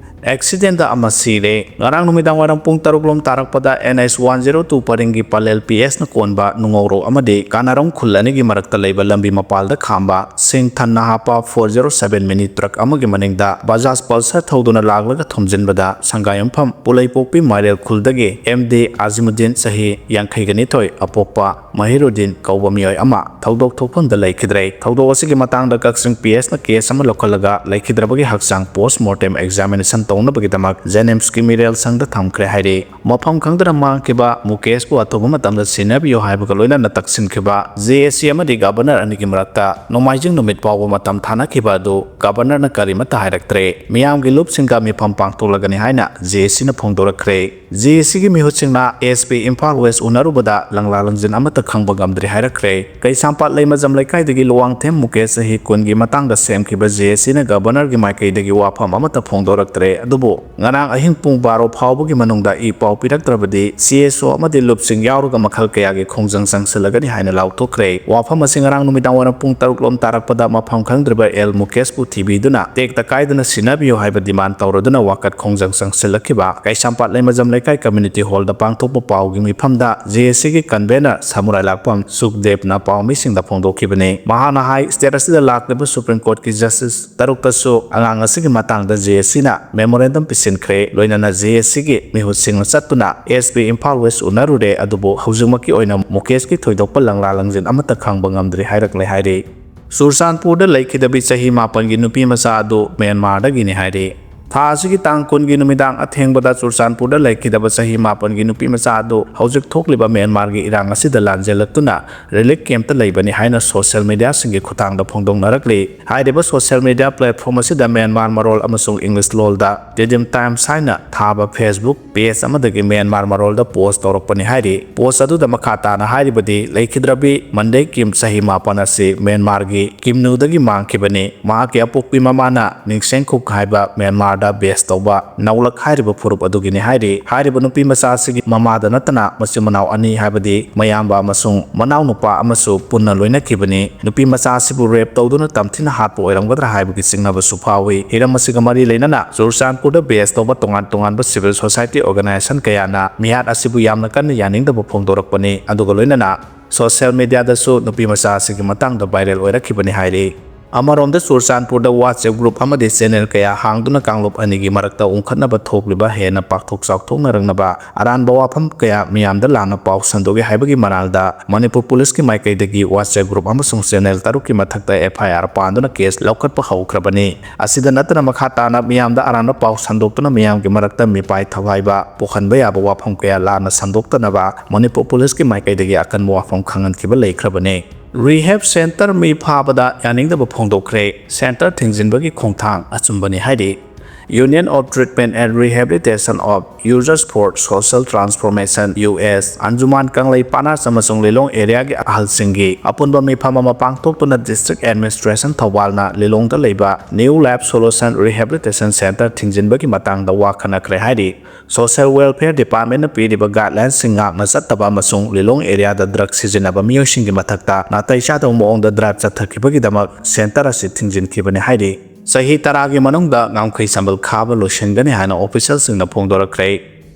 ꯑꯦꯛꯁꯤꯗꯦꯟꯗ ꯑꯃ ꯁꯤꯔꯦ꯫ ꯉꯔꯥꯡ ꯅꯨꯃꯤꯗꯥꯡ ꯋꯥꯏꯔꯝ ꯄꯨꯡ ꯇꯔꯨꯛ ꯂꯣꯝ ꯇꯥꯔꯛꯄꯗ N H one zero two ꯄꯔꯤꯡꯒꯤ ꯄꯂꯦꯜ ꯄꯤ ꯑꯦꯁꯅ ꯀꯣꯟꯕ ꯅꯨꯡꯉꯧꯔꯣꯛ ꯑꯃꯗꯤ ꯀꯥꯅꯥꯔꯣꯡ ꯈꯨꯜ ꯑꯅꯤꯒꯤ ꯃꯔꯛꯇ ꯂꯩꯕ ꯂꯝꯕꯤ ꯃꯄꯥꯜꯗ ꯈꯥꯝꯕ ꯁꯤꯡ ꯊꯟꯅ ꯍꯥꯞꯄ ꯐꯣꯔ ꯖꯦꯔꯣ ꯁꯚꯦꯟ ꯃꯤꯅꯤ ꯇ꯭ꯔꯛ ꯑꯃꯒꯤ ꯃꯅꯤꯡꯗ ꯕꯖꯥꯖ ꯄꯜꯁꯔ ꯊꯧꯗꯨꯅ ꯂꯥꯛꯂꯒ ꯊꯣꯝꯖꯤꯟꯕꯗ ꯁꯪꯒꯥꯏꯌꯨꯝꯐꯝ ꯄꯨꯂꯩꯄꯣꯛꯄꯤ ꯃꯥꯏꯔꯦꯜ ꯈꯨꯜꯗꯒꯤ ꯑꯦꯝ ꯗꯤ ꯑꯖꯤꯃꯨꯗꯤꯟ ꯆꯍꯤ ꯌꯥꯡꯈꯩꯒ ꯅꯤꯊꯣꯏ, ꯑꯄꯣꯛꯄ ꯃꯍꯤꯔꯨꯗꯤꯟ ꯀꯧꯕ ꯃꯤꯑꯣꯏ ꯑꯃ ꯊꯧꯗꯣꯛ ꯊꯣꯛꯐꯝꯗ ꯂꯩꯈꯤꯗ꯭ꯔꯦ꯫ ꯊꯧꯗꯣꯛ ꯑꯁꯤꯒꯤ ꯃꯇꯥꯡꯗ ꯀꯛꯆꯤꯡ ꯄꯤ ꯑꯦꯁꯅ ꯀꯦꯁ ꯑꯃ ꯂꯧꯈꯠꯂꯒ ꯂꯩꯈꯤꯗ꯭ꯔꯕꯒꯤ ꯍꯛꯆꯥꯡ ꯄꯣꯁ ꯃꯣꯔꯇꯦꯝ ꯑꯦꯛꯖꯥꯃꯤꯅꯦꯁꯟ ꯇꯧꯅꯕꯒꯤꯗꯃꯛ ꯖꯦꯅꯤꯝꯁꯀꯤ ꯃꯤꯔꯦꯜ ꯁꯪꯗ ꯊꯝꯈ꯭ꯔꯦ ꯍꯥꯏꯔꯤ꯫ ꯃꯐꯝ ꯈꯪꯗꯅ ꯃꯥꯡꯈꯤꯕ ꯃꯨꯀꯦꯁꯄꯨ ꯑꯊꯨꯕ ꯃꯇꯝꯗ ꯁꯤꯟꯅꯕꯤꯌꯨ ꯍꯥꯏꯕꯒ ꯂꯣꯏꯅꯅ ꯇꯛꯁꯤꯟꯈꯤꯕ ꯖꯦ ꯑꯦ ꯁꯤ ꯑꯃꯗꯤ ꯒꯕꯔꯅꯔ ꯑꯅꯤꯒꯤ ꯃꯔꯛꯇ ꯅꯣꯡꯃꯥꯏꯖꯤꯡ ꯅꯨꯃꯤꯠ ꯐꯥꯎꯕ ꯃꯇꯝ ꯊꯥꯅꯈꯤꯕ ꯑꯗꯨ ꯒꯕꯔꯅꯔꯅ ꯀꯔꯤꯃꯠꯇ ꯍꯥꯏꯔꯛꯇ꯭ꯔꯦ꯫ ꯃꯤꯌꯥꯝꯒꯤ ꯂꯨꯞꯁꯤꯡꯒ ꯃꯤꯐꯝ ꯄꯥꯡꯊꯣꯛꯂꯒꯅꯤ ꯍꯥꯏꯅ ꯖꯦ ꯑꯦ ꯁꯤꯅ ꯐꯣꯡꯗꯣꯔꯛꯈ꯭ꯔꯦ꯫ ꯖꯦ ꯑꯦ ꯁꯤꯒꯤ ꯃꯤꯍꯨꯠꯁꯤꯡꯅ ꯑꯦꯁ ꯄꯤ ꯏꯝꯐꯥꯜ ꯋꯦꯁ ꯎꯅꯔꯨꯕꯗ ꯂꯪꯂꯥ ꯂꯪꯖꯤꯟ ꯑꯃꯠꯇ ꯈꯪꯕ ꯉꯝꯗ꯭ꯔꯦ ꯍꯥꯏꯔꯛꯈ꯭ꯔꯦ꯫ ꯀꯩꯁꯥꯝꯄꯥꯠ ꯂꯩꯃꯖꯝ ꯂꯩꯀꯥꯏꯗꯒꯤ ꯂꯨꯋꯥꯡꯊꯦꯝ ꯃꯨꯀꯦꯁ ꯆꯍꯤ ꯀꯨꯟꯒꯤ ꯃꯇꯥꯡꯗ ꯁꯦꯝꯈꯤꯕ ꯖꯦ ꯑꯦ ꯁꯤꯅ ꯒꯕꯔꯅꯔꯒꯤ ꯃꯥꯏꯀꯩꯗꯒꯤ ꯋꯥꯐꯝ ꯑꯃꯠꯇ ꯐꯣꯡꯗꯣꯔꯛꯇ꯭ꯔꯦ꯫ ꯑꯗꯨꯕꯨ ꯉꯔꯥꯡ ꯑꯍꯤꯡ ꯄꯨꯡ ꯕꯥꯔꯣ ꯐꯥꯎꯕꯒꯤ ꯃꯅꯨꯡꯗ ꯏ ꯄꯥꯎ ꯄꯤꯔꯛꯇ꯭ꯔꯕꯗꯤ ꯁꯤ ꯑꯦꯁ ꯑꯣ ꯑꯃꯗꯤ ꯂꯨꯞꯁꯤꯡ ꯌꯥꯎꯔꯒ ꯃꯈꯜ ꯀꯌꯥꯒꯤ ꯈꯣꯡꯖꯪ ꯆꯪꯁꯤꯜꯂꯒꯅꯤ ꯍꯥꯏꯅ ꯂꯥꯎꯊꯣꯛꯈ꯭ꯔꯦ꯫ ꯋꯥꯐꯝ ꯑꯁꯤ ꯉꯔꯥꯡ ꯅꯨꯃꯤꯗꯥꯡ ꯋꯥꯏꯔꯝ ꯄꯨꯡ ꯇꯔꯨꯛ ꯂꯣꯝ ꯇꯥꯔꯛꯄꯗ ꯃꯐꯝ ꯈꯪꯗ꯭ꯔꯤꯕ ꯑꯦꯜ ꯃꯨꯀꯦꯁꯄꯨ ꯊꯤꯕꯤꯗꯨꯅ ꯇꯦꯛꯇ ꯀꯥꯏꯗꯅ ꯁꯤꯟꯅꯕꯤꯌꯨ ꯍꯥꯏꯕ ꯗꯤꯃꯥꯟ ꯇꯧꯔꯗꯨꯅ ꯋꯥꯀꯠ ꯈꯣꯡꯖꯪ ꯆꯪꯁꯤꯜꯂꯛꯈꯤꯕ ꯀꯩꯁꯥꯝꯄꯥꯠ ꯂꯩꯃꯖꯝ ꯂꯩꯀꯥꯏ ꯀꯝꯃ꯭ꯌꯨꯅꯤꯇꯤ ꯍꯣꯜꯗ ꯄꯥꯡꯊꯣꯛꯄ ꯄꯥꯎꯒꯤ ꯃꯤꯐꯝꯗ ꯖꯦ ꯑꯦ ꯁꯤꯒꯤ ꯀꯟꯚꯦꯅꯔ ꯁꯃꯨꯔꯥꯏ ꯂꯥꯛꯄꯝ ꯁꯨꯛꯗꯦꯕꯅ ꯄꯥꯎꯃꯤꯁꯤꯡꯗ ꯐꯣꯡꯗꯣꯛꯈꯤꯕꯅꯤ꯫ ꯃꯍꯥꯛꯅ ꯍꯥꯏ, ꯁ꯭ꯇꯦꯠ ꯑꯁꯤꯗ ꯂꯥꯛꯂꯤꯕ ꯁꯨꯄ꯭ꯔꯤꯝ ꯀꯣꯔꯠꯀꯤ ꯖꯁꯇꯤꯁ ꯇꯔꯨꯛꯇꯁꯨ ꯑꯉꯥꯡ ꯑꯁꯤꯒꯤ ꯃꯇꯥꯡꯗ ꯖꯦ ꯑꯦ ꯁꯤꯅ ꯃꯦꯃꯣꯔꯦꯟꯗꯝ ꯄꯤꯁꯤꯟꯈ꯭ꯔꯦ꯫ ꯂꯣꯏꯅꯅ ꯖꯦ ꯑꯦ ꯁꯤꯒꯤ ꯃꯤꯍꯨꯠꯁꯤꯡꯅ ꯆꯠꯇꯨꯅ ꯑꯦꯁ ꯄꯤ ꯏꯝꯐꯥꯜ ꯋꯦꯁ ꯎꯅꯔꯨꯔꯦ, ꯑꯗꯨꯕꯨ ꯍꯧꯖꯤꯛꯃꯛꯀꯤ ꯑꯣꯏꯅ ꯃꯨꯀꯦꯁꯀꯤ ꯊꯣꯏꯗꯣꯛꯄ ꯂꯪꯂꯥ ꯂꯪꯖꯤꯟ ꯑꯃꯠꯇ ꯈꯪꯕ ꯉꯝꯗ꯭ꯔꯤ ꯍꯥꯏꯔꯛꯂꯦ ꯍꯥꯏꯔꯤ꯫ ꯆꯨꯔꯆꯥꯟꯄꯨꯔꯗ ꯂꯩꯈꯤꯗꯕꯤ ꯆꯍꯤ ꯃꯥꯄꯟꯒꯤ ꯅꯨꯄꯤ ꯃꯆꯥ ꯑꯗꯨ ꯃ꯭ꯌꯥꯟꯃꯥꯔꯗꯒꯤꯅꯤ ꯍꯥꯏꯔꯤ꯫ ꯊꯥ ꯑꯁꯤꯒꯤ ꯇꯥꯡ ꯀꯨꯟꯒꯤ ꯅꯨꯃꯤꯗꯥꯡ ꯑꯊꯦꯡꯕꯗ ꯆꯨꯔꯆꯥꯟꯄꯨꯔꯗ ꯂꯩꯈꯤꯗꯕ ꯆꯍꯤ ꯃꯥꯄꯟꯒꯤ ꯅꯨꯄꯤ ꯃꯆꯥ ꯑꯗꯨ ꯍꯧꯖꯤꯛ ꯊꯣꯛꯂꯤꯕ ꯃ꯭ꯌꯥꯟꯃꯥꯔꯒꯤ ꯏꯔꯥꯡ ꯑꯁꯤꯗ ꯂꯥꯟꯖꯦꯜꯂꯛꯇꯨꯅ ꯔꯤꯂꯤꯐ ꯀꯦꯝꯞꯇ ꯂꯩꯕꯅꯤ ꯍꯥꯏꯅ ꯁꯣꯁꯤꯌꯦꯜ ꯃꯤꯗꯤꯌꯥꯁꯤꯡꯒꯤ ꯈꯨꯠꯊꯥꯡꯗ ꯐꯣꯡꯗꯣꯛꯅꯔꯛꯂꯤ꯫ ꯍꯥꯏꯔꯤꯕ ꯁꯣꯁꯤꯌꯦꯜ ꯃꯤꯗꯤꯌꯥ ꯄ꯭ꯂꯦꯠꯐꯣꯔꯝ ꯑꯁꯤꯗ ꯃ꯭ꯌꯥꯟꯃꯥꯔ ꯃꯔꯣꯜ ꯑꯃꯁꯨꯡ ꯏꯪꯂꯤꯁ ꯂꯣꯜꯗ ꯇꯤꯗꯤꯝ ꯇꯥꯏꯝꯁ ꯍꯥꯏꯅ ꯊꯥꯕ ꯐꯦꯁꯕꯨꯛ ꯄꯦꯖ ꯑꯃꯗꯒꯤ ꯃ꯭ꯌꯥꯟꯃꯥꯔ ꯃꯔꯣꯜꯗ ꯄꯣꯁ ꯇꯧꯔꯛꯄꯅꯤ ꯍꯥꯏꯔꯤ꯫ ꯄꯣꯁ ꯑꯗꯨꯗ ꯃꯈꯥ ꯇꯥꯅ ꯍꯥꯏꯔꯤꯕꯗꯤ, ꯂꯩꯈꯤꯗ꯭ꯔꯕꯤ ꯃꯟꯗꯦ ꯀꯤꯝ ꯆꯍꯤ ꯃꯥꯄꯟ ꯑꯁꯤ ꯃ꯭ꯌꯥꯟꯃꯥꯔꯒꯤ ꯀꯤꯝꯅꯨꯗꯒꯤ ꯃꯥꯡꯈꯤꯕꯅꯤ꯫ ꯃꯍꯥꯛꯀꯤ ꯑꯄꯣꯛꯄꯤ ꯃꯃꯥꯅ ꯅꯤꯡꯁꯦꯡꯈꯨꯛ ꯍꯥꯏꯕ ꯃ꯭ꯌꯥꯟꯃꯥꯔꯗ ꯕꯦꯁ ꯇꯧꯕ ꯅꯧꯂꯛ ꯍꯥꯏꯔꯤꯕ ꯐꯨꯔꯨꯞ ꯑꯗꯨꯒꯤꯅꯤ ꯍꯥꯏꯔꯤ꯫ ꯍꯥꯏꯔꯤꯕ ꯅꯨꯄꯤ ꯃꯆꯥ ꯑꯁꯤꯒꯤ ꯃꯃꯥꯗ ꯅꯠꯇꯅ ꯃꯆꯤꯟ ꯃꯅꯥꯎ ꯑꯅꯤ, ꯍꯥꯏꯕꯗꯤ ꯃꯌꯥꯝꯕ ꯑꯃꯁꯨꯡ ꯃꯅꯥꯎꯅꯨꯄꯥ ꯑꯃꯁꯨ ꯄꯨꯟꯅ ꯂꯣꯏꯅꯈꯤꯕꯅꯤ꯫ ꯅꯨꯄꯤ ꯃꯆꯥ ꯑꯁꯤꯕꯨ ꯔꯦꯞ ꯇꯧꯗꯨꯅ ꯇꯝꯊꯤꯅ ꯍꯥꯠꯄ ꯑꯣꯏꯔꯝꯒꯗ꯭ꯔꯥ ꯍꯥꯏꯕꯒꯤ ꯆꯤꯡꯅꯕꯁꯨ ꯐꯥꯎꯏ꯫ ꯍꯤꯔꯝ ꯑꯁꯤꯒ ꯃꯔꯤ ꯂꯩꯅꯅ ꯆꯨꯔꯆꯥꯟꯄꯨꯔꯗ ꯕꯦꯁ ꯇꯧꯕ ꯇꯣꯉꯥꯟ ꯇꯣꯉꯥꯟꯕ ꯁꯤꯚꯤꯜ ꯁꯣꯁꯥꯏꯇꯤ ꯑꯣꯔꯒꯅꯥꯏꯖꯦꯁꯟ ꯀꯌꯥꯅ ꯃꯤꯍꯥꯠ ꯑꯁꯤꯕꯨ ꯌꯥꯝꯅ ꯀꯟꯅ ꯌꯥꯅꯤꯡꯗꯕ ꯐꯣꯡꯗꯣꯔꯛꯄꯅꯤ꯫ ꯑꯗꯨꯒ ꯂꯣꯏꯅꯅ ꯁꯣꯁꯤꯌꯦꯜ ꯃꯤꯗꯤꯌꯥꯗꯁꯨ ꯅꯨꯄꯤ ꯃꯆꯥ ꯑꯁꯤꯒꯤ ꯃꯇꯥꯡꯗ ꯚꯥꯏꯔꯦꯜ ꯑꯣꯏꯔꯛꯈꯤꯕꯅꯤ ꯍꯥꯏꯔꯤ꯫ ꯑꯃꯔꯣꯝꯗ ꯆꯨꯔꯆꯥꯟꯄꯨꯔꯗ WhatsApp ꯒ꯭ꯔꯨꯞ ꯑꯃꯗꯤ ꯆꯦꯅꯦꯜ ꯀꯌꯥ ꯍꯥꯡꯗꯨꯅ ꯀꯥꯡꯂꯨꯞ ꯑꯅꯤꯒꯤ ꯃꯔꯛꯇ ꯎꯪꯈꯠꯅꯕ ꯊꯣꯛꯂꯤꯕ ꯍꯦꯟꯅ ꯄꯥꯛꯊꯣꯛ ꯆꯥꯎꯊꯣꯛꯅꯔꯛꯅꯕ ꯑꯔꯥꯟꯕ ꯋꯥꯐꯝ ꯀꯌꯥ ꯃꯤꯌꯥꯝꯗ ꯂꯥꯟꯅ ꯄꯥꯎ ꯁꯟꯗꯣꯛꯏ ꯍꯥꯏꯕꯒꯤ ꯃꯔꯥꯜꯗ ꯃꯅꯤꯄꯨꯔ ꯄꯨꯂꯤꯁꯀꯤ ꯃꯥꯏꯀꯩꯗꯒꯤ WhatsApp ꯒ꯭ꯔꯨꯞ ꯑꯃꯁꯨꯡ ꯆꯦꯅꯦꯜ ꯇꯔꯨꯛꯀꯤ ꯃꯊꯛꯇ FIR ꯄꯥꯟꯗꯨꯅ ꯀꯦꯁ ꯂꯧꯈꯠꯄ ꯍꯧꯈ꯭ꯔꯕꯅꯤ꯫ ꯑꯁꯤꯗ ꯅꯠꯇꯅ ꯃꯈꯥ ꯇꯥꯅ ꯃꯤꯌꯥꯝꯗ ꯑꯔꯥꯟꯕ ꯄꯥꯎ ꯁꯟꯗꯣꯛꯇꯨꯅ ꯃꯤꯌꯥꯝꯒꯤ ꯃꯔꯛꯇ ꯃꯤꯄꯥꯏ ꯊꯧꯒꯥꯏꯕ ꯄꯣꯛꯍꯟꯕ ꯌꯥꯕ ꯋꯥꯐꯝ ꯀꯌꯥ ꯂꯥꯟꯅ ꯁꯟꯗꯣꯛꯇꯅꯕ ꯃꯅꯤꯄꯨꯔ ꯄꯨꯂꯤꯁꯀꯤ ꯃꯥꯏꯀꯩꯗꯒꯤ ꯑꯀꯟꯕ ꯋꯥꯐꯝ ꯈꯪꯍꯟꯈꯤꯕ ꯂꯩꯈ꯭ꯔꯕꯅꯤ꯫ ꯔꯤꯍꯦꯞ ꯁꯦꯟꯇꯔ ꯃꯤ ꯐꯥꯕꯗ ꯌꯥꯅꯤꯡꯗꯕ ꯐꯣꯡꯗꯣꯛꯈ꯭ꯔꯦ꯫ ꯁꯦꯟꯇꯔ ꯊꯤꯡꯖꯤꯟꯕꯒꯤ ꯈꯣꯡꯊꯥꯡ ꯑꯆꯨꯝꯕꯅꯤ ꯍꯥꯏꯔꯤ꯫ Union of Treatment and Rehabilitation of Users for Social Transformation, U S, ꯑꯟꯖꯨꯃꯥꯟ ꯀꯪꯂꯩ ꯄꯥꯅꯥꯁ ꯑꯃꯁꯨꯡ ꯂꯤꯂꯣꯡ ꯑꯦꯔꯤꯌꯥꯒꯤ ꯑꯍꯜꯁꯤꯡꯒꯤ ꯑꯄꯨꯟꯕ ꯃꯤꯐꯝ ꯑꯃ ꯄꯥꯡꯊꯣꯛꯇꯨꯅ ꯗꯤꯁꯇ꯭ꯔꯤꯛ ꯑꯦꯗꯃꯤꯅꯤꯁꯇ꯭ꯔꯦꯁꯟ ꯊꯧꯕꯥꯜꯅ ꯂꯤꯂꯣꯡꯗ ꯂꯩꯕ New Life Solution Rehabilitation Center ꯊꯤꯡꯖꯤꯟꯕꯒꯤ ꯃꯇꯥꯡꯗ ꯋꯥ ꯈꯟꯅꯈ꯭ꯔꯦ ꯍꯥꯏꯔꯤ꯫ ꯁꯣꯁꯤꯌꯦꯜ ꯋꯦꯜꯐꯤꯌꯔ ꯗꯤꯄꯥꯔꯠꯃꯦꯟꯅ ꯄꯤꯔꯤꯕ ꯒꯥꯏꯗꯂꯥꯏꯟꯁꯤꯡ ꯉꯥꯛꯅ ꯆꯠꯇꯕ ꯑꯃꯁꯨꯡ ꯂꯤꯂꯣꯡ ꯑꯦꯔꯤꯌꯥꯗ ꯗ꯭ꯔꯒ ꯁꯤꯖꯤꯟꯅꯕ ꯃꯤꯑꯣꯏꯁꯤꯡꯒꯤ ꯃꯊꯛꯇ ꯅꯥꯇꯩ ꯆꯥꯗꯕ ꯃꯑꯣꯡꯗ ꯗ꯭ꯔꯥꯏꯚ ꯆꯠꯊꯈꯤꯕꯒꯤꯗꯃꯛ ꯁꯦꯟꯇꯔ ꯑꯁꯤ ꯊꯤꯡꯖꯤꯟꯈꯤꯕꯅꯤ ꯍꯥꯏꯔꯤ꯫ ꯆꯍꯤ ꯇꯔꯥꯒꯤ ꯃꯅꯨꯡꯗ ꯉꯝꯈꯩ ꯁꯝꯕꯜ ꯈꯥꯕ ꯂꯣꯏꯁꯤꯟꯒꯅꯤ ꯍꯥꯏꯅ ꯑꯣꯐꯤꯁꯤꯌꯦꯜꯁꯤꯡꯅ ꯐꯣꯡꯗꯣꯔꯛꯈ꯭ꯔꯦ꯫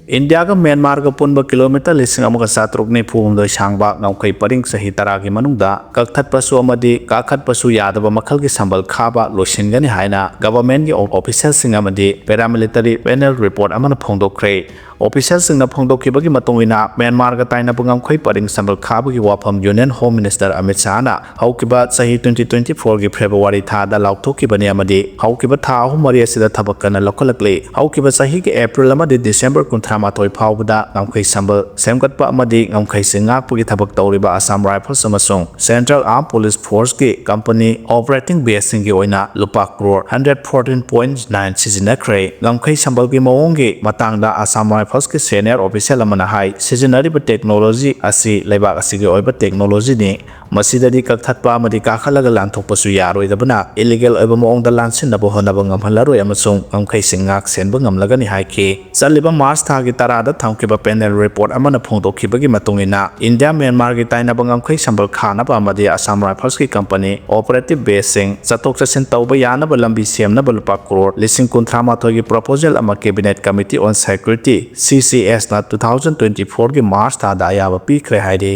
ꯏꯟꯗꯤꯌꯥꯒ ꯃ꯭ꯌꯥꯟꯃꯥꯔꯒ ꯄꯨꯟꯕ ꯀꯤꯂꯣꯃꯤꯇꯔ ꯂꯤꯁꯤꯡ ꯑꯃꯒ ꯆꯥꯇ꯭ꯔꯨꯛ ꯅꯤꯐꯨ ꯍꯨꯝꯗꯣꯏ ꯁꯥꯡꯕ ꯉꯝꯈꯩ ꯄꯔꯤꯡ ꯆꯍꯤ ꯇꯔꯥꯒꯤ ꯃꯅꯨꯡꯗ ꯀꯛꯊꯠꯄꯁꯨ ꯑꯃꯗꯤ ꯀꯥꯈꯠꯄꯁꯨ ꯌꯥꯗꯕ ꯃꯈꯜꯒꯤ ꯁꯝꯕꯜ ꯈꯥꯕ ꯂꯣꯏꯁꯤꯟꯒꯅꯤ ꯍꯥꯏꯅ ꯒꯚꯔꯟꯃꯦꯟꯠꯀꯤ ꯑꯣ-, ꯑꯣꯐꯤꯁꯤꯌꯦꯜꯁꯤꯡ ꯑꯃꯗꯤ ꯄꯦꯔꯥꯃꯤꯂꯤꯇꯔꯤ ꯄꯦꯅꯦꯜ ꯔꯤꯄꯣꯔꯠ ꯑꯃꯅ ꯐꯣꯡꯗꯣꯛꯈ꯭ꯔꯦ꯫ ꯑꯣꯐꯤꯁꯤꯌꯦꯜꯁꯤꯡꯅ ꯐꯣꯡꯗꯣꯛꯈꯤꯕꯒꯤ ꯃꯇꯨꯡ ꯏꯟꯅ, ꯃ꯭ꯌꯥꯟꯃꯥꯔꯒ ꯇꯥꯏꯅꯕ ꯉꯝꯈꯩ ꯄꯔꯤꯡ ꯁꯝꯕꯜ ꯈꯥꯕꯒꯤ ꯋꯥꯐꯝ ꯌꯨꯅꯤꯌꯟ ꯍꯣꯝ ꯃꯤꯅꯤꯁꯇꯔ ꯑꯃꯤꯠ ꯁꯥꯍꯅ ꯍꯧꯈꯤꯕ ꯆꯍꯤ twenty twenty-fourꯒꯤ ꯐꯦꯕ꯭ꯔꯨꯋꯥꯔꯤ ꯊꯥꯗ ꯂꯥꯎꯊꯣꯛꯈꯤꯕꯅꯤ ꯑꯃꯗꯤ ꯍꯧꯈꯤꯕ ꯊꯥ ꯑꯍꯨꯝ ꯃꯔꯤ ꯑꯁꯤꯗ ꯊꯕꯛ ꯀꯟꯅ ꯂꯧꯈꯠꯂꯛꯂꯤ꯫ ꯍꯧꯈꯤꯕ ꯆꯍꯤꯒꯤ ꯑꯦꯄ꯭ꯔꯤꯜ ꯑꯃꯗꯤ ꯗꯤꯁꯦꯝꯕꯔ ꯀꯨꯟꯊ꯭ꯔꯥ ꯃꯥꯊꯣꯏ ꯐꯥꯎꯕꯗ ꯉꯝꯈꯩ ꯁꯝꯕꯜ ꯁꯦꯝꯒꯠꯄ ꯑꯃꯗꯤ ꯉꯝꯈꯩꯁꯤꯡ ꯉꯥꯛꯄꯒꯤ ꯊꯕꯛ ꯇꯧꯔꯤꯕ ꯑꯁꯥꯝ ꯔꯥꯏꯐꯜꯁ ꯑꯃꯁꯨꯡ ꯁꯦꯟꯇ꯭ꯔꯦꯜ ꯑꯥꯔꯝ ꯄꯨꯂꯤꯁ ꯐꯣꯔꯁꯀꯤ ꯀꯝꯄꯅꯤ ꯑꯣꯄꯔꯦꯇꯤꯡ ꯕꯦꯁꯁꯤꯡꯒꯤ ꯑꯣꯏꯅ ꯂꯨꯄꯥ crore hundred fourteen point nine ꯁꯤꯖꯤꯟꯅꯈ꯭ꯔꯦ꯫ ꯉꯝꯈꯩ ꯁꯝꯕꯜꯒꯤ ꯃꯑꯣꯡꯒꯤ ꯃꯇꯥꯡꯗ ꯑꯁꯥꯝ ꯔꯥꯏꯐꯜꯁꯀꯤ ꯁꯦꯅꯤꯌꯔ ꯑꯣꯐꯤꯁꯤꯌꯦꯜ ꯑꯃꯅ ꯍꯥꯏ, ꯁꯤꯖꯤꯟꯅꯔꯤꯕ ꯇꯦꯛꯅꯣꯂꯣꯖꯤ ꯑꯁꯤ ꯂꯩꯕꯥꯛ ꯑꯁꯤꯒꯤ ꯑꯣꯏꯕ ꯇꯦꯛꯅꯣꯂꯣꯖꯤꯅꯤ꯫ ꯃꯁꯤꯗꯗꯤ ꯀꯛꯊꯠꯄ ꯑꯃꯗꯤ ꯀꯥꯈꯠꯂꯒ ꯂꯥꯟꯊꯣꯛꯄꯁꯨ ꯌꯥꯔꯣꯏꯗꯕꯅ, ꯏꯂꯤꯒꯦꯜ ꯑꯣꯏꯕ ꯃꯑꯣꯡꯗ ꯂꯥꯟꯁꯤꯟꯅꯕ ꯍꯣꯠꯅꯕ ꯉꯝꯍꯜꯂꯔꯣꯏ ꯑꯃꯁꯨꯡ ꯉꯝꯈꯩꯁꯤꯡ ꯉꯥꯛ ꯁꯦꯟꯕ ꯉꯝꯂꯒꯅꯤ ꯍꯥꯏꯈꯤ꯫ ꯆꯠꯂꯤꯕ ꯃꯥꯔꯆ ꯊꯥꯒꯤ ꯇꯔꯥꯗ ꯊꯝꯈꯤꯕ ꯄꯦꯅꯦꯜ ꯔꯤꯄꯣꯔꯠ ꯑꯃꯅ ꯐꯣꯡꯗꯣꯛꯈꯤꯕꯒꯤ ꯃꯇꯨꯡ ꯏꯟꯅ, ꯏꯟꯗꯤꯌꯥ ꯃ꯭ꯌꯥꯟꯃꯥꯔꯒꯤ ꯇꯥꯏꯅꯕ ꯉꯝꯈꯩ ꯁꯝꯕꯜ ꯈꯥꯅꯕ ꯑꯃꯗꯤ ꯑꯁꯥꯝ ꯔꯥꯏꯐꯜꯁꯀꯤ ꯀꯝꯄꯅꯤ ꯑꯣꯄꯔꯦꯇꯤꯚ ꯕꯦꯁꯁꯤꯡ ꯆꯠꯊꯣꯛ ꯆꯠꯁꯤꯟ ꯇꯧꯕ ꯌꯥꯅꯕ ꯂꯝꯕꯤ ꯁꯦꯝꯅꯕ ꯂꯨꯄꯥ ꯀ꯭ꯔꯣꯔ ꯂꯤꯁꯤꯡ ꯀꯨꯟꯊ꯭ꯔꯥ ꯃꯥꯊꯣꯏꯒꯤ ꯄ꯭ꯔꯣꯄꯣꯖꯦꯜ ꯑꯃ ꯀꯦꯕꯤꯅꯦꯠ ꯀꯃꯤꯇꯤ ꯑꯣꯟ ꯁꯦꯀ꯭ꯌꯨꯔꯤꯇꯤ, ꯁꯤ ꯁꯤ ꯑꯦꯁꯅ, two thousand twenty-fourꯒꯤ ꯃꯥꯔꯆ ꯊꯥꯗ ꯑꯌꯥꯕ ꯄꯤꯈ꯭ꯔꯦ ꯍꯥꯏꯔꯤ꯫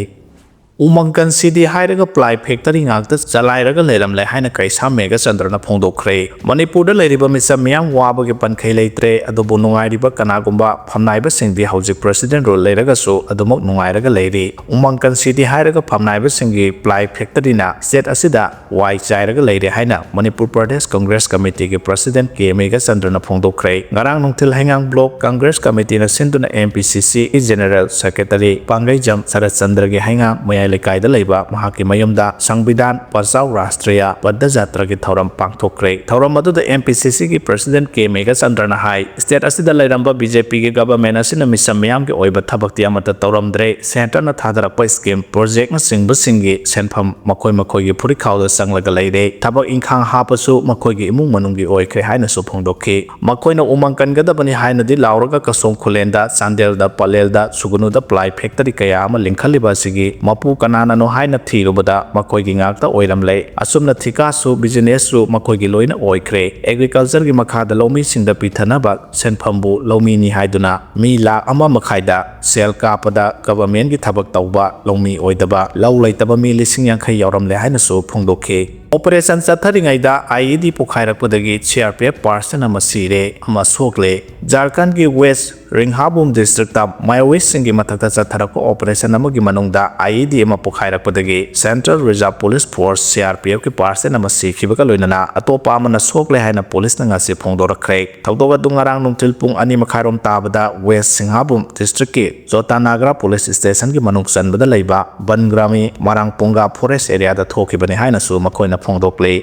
ꯎꯃꯪ ꯀꯟꯁꯤꯗꯤ ꯍꯥꯏꯔꯒ ꯄ꯭ꯂꯥꯏ ꯐꯦꯛꯇꯔꯤ ꯉꯥꯛꯇ ꯆꯂꯥꯏꯔꯒ ꯂꯩꯔꯝꯂꯦ ꯍꯥꯏꯅ ꯀꯩꯁꯥꯝ ꯃꯦꯘꯆꯟꯗ꯭ꯔꯅ ꯐꯣꯡꯗꯣꯛꯈ꯭ꯔꯦ꯫ ꯃꯅꯤꯄꯨꯔꯗ ꯂꯩꯔꯤꯕ ꯃꯤꯆꯝ ꯃꯤꯌꯥꯝ ꯋꯥꯕꯒꯤ ꯄꯟꯈꯩ ꯂꯩꯇ꯭ꯔꯦ, ꯑꯗꯨꯕꯨ ꯅꯨꯡꯉꯥꯏꯔꯤꯕ ꯀꯅꯥꯒꯨꯝꯕ ꯐꯝꯅꯥꯏꯕꯁꯤꯡꯗꯤ ꯍꯧꯖꯤꯛ ꯄ꯭ꯔꯦꯁꯤꯗꯦꯟ ꯔꯨꯜ ꯂꯩꯔꯒꯁꯨ ꯑꯗꯨꯃꯛ ꯅꯨꯡꯉꯥꯏꯔꯒ ꯂꯩꯔꯤ꯫ ꯎꯃꯪ ꯀꯟꯁꯤꯗꯤ ꯍꯥꯏꯔꯒ ꯐꯝꯅꯥꯏꯕꯁꯤꯡꯒꯤ ꯄ꯭ꯂꯥꯏ ꯐꯦꯛꯇꯔꯤꯅ ꯁ꯭ꯇꯦꯠ ꯑꯁꯤꯗ ꯋꯥꯏ ꯆꯥꯏꯔꯒ ꯂꯩꯔꯦ ꯍꯥꯏꯅ ꯃꯅꯤꯄꯨꯔ ꯄ꯭ꯔꯗꯦꯁ ꯀꯪꯒ꯭ꯔꯦꯁ ꯀꯃꯤꯇꯤꯒꯤ ꯄ꯭ꯔꯦꯁꯤꯗꯦꯟ ꯀꯦ ꯃꯦꯘꯆꯟꯗ꯭ꯔꯅ ꯐꯣꯡꯗꯣꯛꯈ꯭ꯔꯦ꯫ ꯉꯔꯥꯡ ꯅꯨꯡꯊꯤꯜ ꯍꯩꯉꯥꯡ ꯕ꯭ꯂꯣꯛ ꯀꯪꯒ꯭ꯔꯦꯁ ꯀꯃꯤꯇꯤꯅ ꯁꯤꯟꯗꯨꯅ ꯑꯦꯝ ꯄꯤ ꯁꯤ ꯁꯤꯒꯤ ꯖꯦꯅꯔꯦꯜ ꯁꯦꯀ꯭ꯔꯦꯇꯔꯤ ꯄꯥꯡꯒꯩꯖꯝ ꯁꯔꯠꯆꯟꯗ꯭ꯔꯒꯤ ꯍꯩꯉꯥꯡ ꯃꯌꯥꯏ ꯂꯩꯀꯥꯏꯗ ꯂꯩꯕ ꯃꯍꯥꯛꯀꯤ ꯃꯌꯨꯝꯗ ꯁꯪꯕꯤꯙꯥꯟ ꯕꯆꯥꯎ ꯔꯥꯁꯇ꯭ꯔꯤꯌꯥ ꯕꯗ꯭ꯙ ꯖꯥꯇ꯭ꯔꯒꯤ ꯊꯧꯔꯝ ꯄꯥꯡꯊꯣꯛꯈ꯭ꯔꯦ꯫ ꯊꯧꯔꯝ ꯑꯗꯨꯗ ꯑꯦꯝ ꯄꯤ ꯁꯤ ꯁꯤꯒꯤ ꯄ꯭ꯔꯦꯁꯤꯗꯦꯟ ꯀꯦ ꯃꯦꯘꯆꯟꯗ꯭ꯔꯅ ꯍꯥꯏ, ꯁ꯭ꯇꯦꯠ ꯑꯁꯤꯗ ꯂꯩꯔꯝꯕ ꯕꯤ ꯖꯦ ꯄꯤꯒꯤ ꯒꯚꯔꯟꯃꯦꯟꯠ ꯑꯁꯤꯅ ꯃꯤꯆꯝ ꯃꯤꯌꯥꯝꯒꯤ ꯑꯣꯏꯕ ꯊꯕꯛꯇꯤ ꯑꯃꯠꯇ ꯇꯧꯔꯝꯗ꯭ꯔꯦ꯫ ꯁꯦꯟꯇꯔꯅ ꯊꯥꯗꯔꯛꯄ ꯁ꯭ꯀꯤꯝ, ꯄ꯭ꯔꯣꯖꯦꯛꯅꯆꯤꯡꯕꯁꯤꯡꯒꯤ ꯁꯦꯟꯐꯝ ꯃꯈꯣꯏ ꯃꯈꯣꯏꯒꯤ ꯐꯨꯔꯤꯠꯈꯥꯎꯗ ꯆꯪꯂꯒ ꯂꯩꯔꯦ꯫ ꯊꯕꯛ ꯏꯪꯈꯥꯡ ꯍꯥꯞꯄꯁꯨ ꯃꯈꯣꯏꯒꯤ ꯏꯃꯨꯡ ꯃꯅꯨꯡꯒꯤ ꯑꯣꯏꯈ꯭ꯔꯦ ꯍꯥꯏꯅꯁꯨ ꯐꯣꯡꯗꯣꯛꯈꯤ꯫ ꯃꯈꯣꯏꯅ ꯎꯃꯪ ꯀꯟꯒꯗꯕꯅꯤ ꯍꯥꯏꯅꯗꯤ ꯂꯥꯎꯔꯒ ꯀꯁꯣꯝ ꯈꯨꯂꯦꯟꯗ, ꯆꯥꯟꯗꯦꯜꯗ, ꯄꯂꯦꯜꯗ ꯁꯨꯒꯅꯨꯗ ꯄ꯭ꯂꯥꯏ ꯐꯦꯛꯇꯔꯤ ꯀꯌꯥ ꯑꯃ ꯂꯤꯡꯈꯠꯂꯤꯕ ꯑꯁꯤꯒꯤ ꯃꯄꯨ ꯀꯅꯥꯅꯅꯣ ꯍꯥꯏꯅ ꯊꯤꯔꯨꯕꯗ ꯃꯈꯣꯏꯒꯤ ꯉꯥꯛꯇ ꯑꯣꯏꯔꯝꯂꯦ꯫ ꯑꯁꯨꯝꯅ ꯊꯤꯀꯥꯁꯨ businessꯁꯨ ꯃꯈꯣꯏꯒꯤ ꯂꯣꯏꯅ ꯑꯣꯏꯈ꯭ꯔꯦ꯫ Agricultureꯒꯤ ꯃꯈꯥꯗ ꯂꯧꯃꯤꯁꯤꯡꯗ ꯄꯤꯊꯅꯕ ꯁꯦꯟꯐꯝꯕꯨ ꯂꯧꯃꯤꯅꯤ ꯍꯥꯏꯗꯨꯅ ꯃꯤ ꯂꯥꯈ ꯑꯃ ꯃꯈꯥꯏꯗ ꯁꯦꯜ ꯀꯥꯞꯄꯗ governmentꯀꯤ ꯊꯕꯛ ꯇꯧꯕ ꯂꯧꯃꯤ ꯑꯣꯏꯗꯕ ꯂꯧ ꯂꯩꯇꯕ ꯃꯤ ꯂꯤꯁꯤꯡ ꯌꯥꯡꯈꯩ ꯌꯧꯔꯝꯂꯦ ꯍꯥꯏꯅꯁꯨ ꯐꯣꯡꯗꯣꯛꯈꯤ꯫ Operation ꯆꯠꯊꯔꯤꯉꯩꯗ IED ꯄꯣꯈꯥꯏꯔꯛꯄꯗꯒꯤ CRPF person ꯑꯃ ꯁꯤꯔꯦ, ꯑꯃ ꯁꯣꯛꯂꯦ꯫ ꯖꯥꯔꯈꯟꯒꯤ West ꯔꯤꯡꯍꯥꯕꯨꯝ districtꯇ Maoistꯁꯤꯡꯒꯤ ꯃꯊꯛꯇ ꯆꯠꯊꯔꯛꯄ operation ꯑꯃꯒꯤ ꯃꯅꯨꯡꯗ IED ꯑꯃ ꯄꯣꯈꯥꯏꯔꯛꯄꯗꯒꯤ Central Reserve Police Force, CRPFꯀꯤ person ꯑꯃ ꯁꯤꯈꯤꯕꯒ ꯂꯣꯏꯅꯅ ꯑꯇꯣꯞꯄ ꯑꯃꯅ ꯁꯣꯛꯂꯦ ꯍꯥꯏꯅ policeꯅ ꯉꯁꯤ ꯐꯣꯡꯗꯣꯔꯛꯈ꯭ꯔꯦ꯫ ꯊꯧꯗꯣꯛ ꯑꯗꯨ ꯉꯔꯥꯡ ꯅꯨꯡꯊꯤꯜ ꯄꯨꯡ ꯑꯅꯤ ꯃꯈꯥꯏꯔꯣꯝ ꯇꯥꯕꯗ West ꯁꯤꯡꯍꯥꯕꯨꯝ districtꯀꯤ ꯖꯣꯇꯥꯅꯥꯒ꯭ꯔꯥ police stationꯒꯤ ꯃꯅꯨꯡ ꯆꯟꯕꯗ ꯂꯩꯕ ꯕꯟꯒ꯭ꯔꯥꯃꯤ ꯃꯔꯥꯡ ꯄꯨꯡꯒꯥ forest areaꯗ ꯊꯣꯛꯈꯤꯕꯅꯤ ꯍꯥꯏꯅꯁꯨ ꯃꯈꯣꯏꯅ ꯐꯣꯡꯗꯣꯛꯂꯤ꯫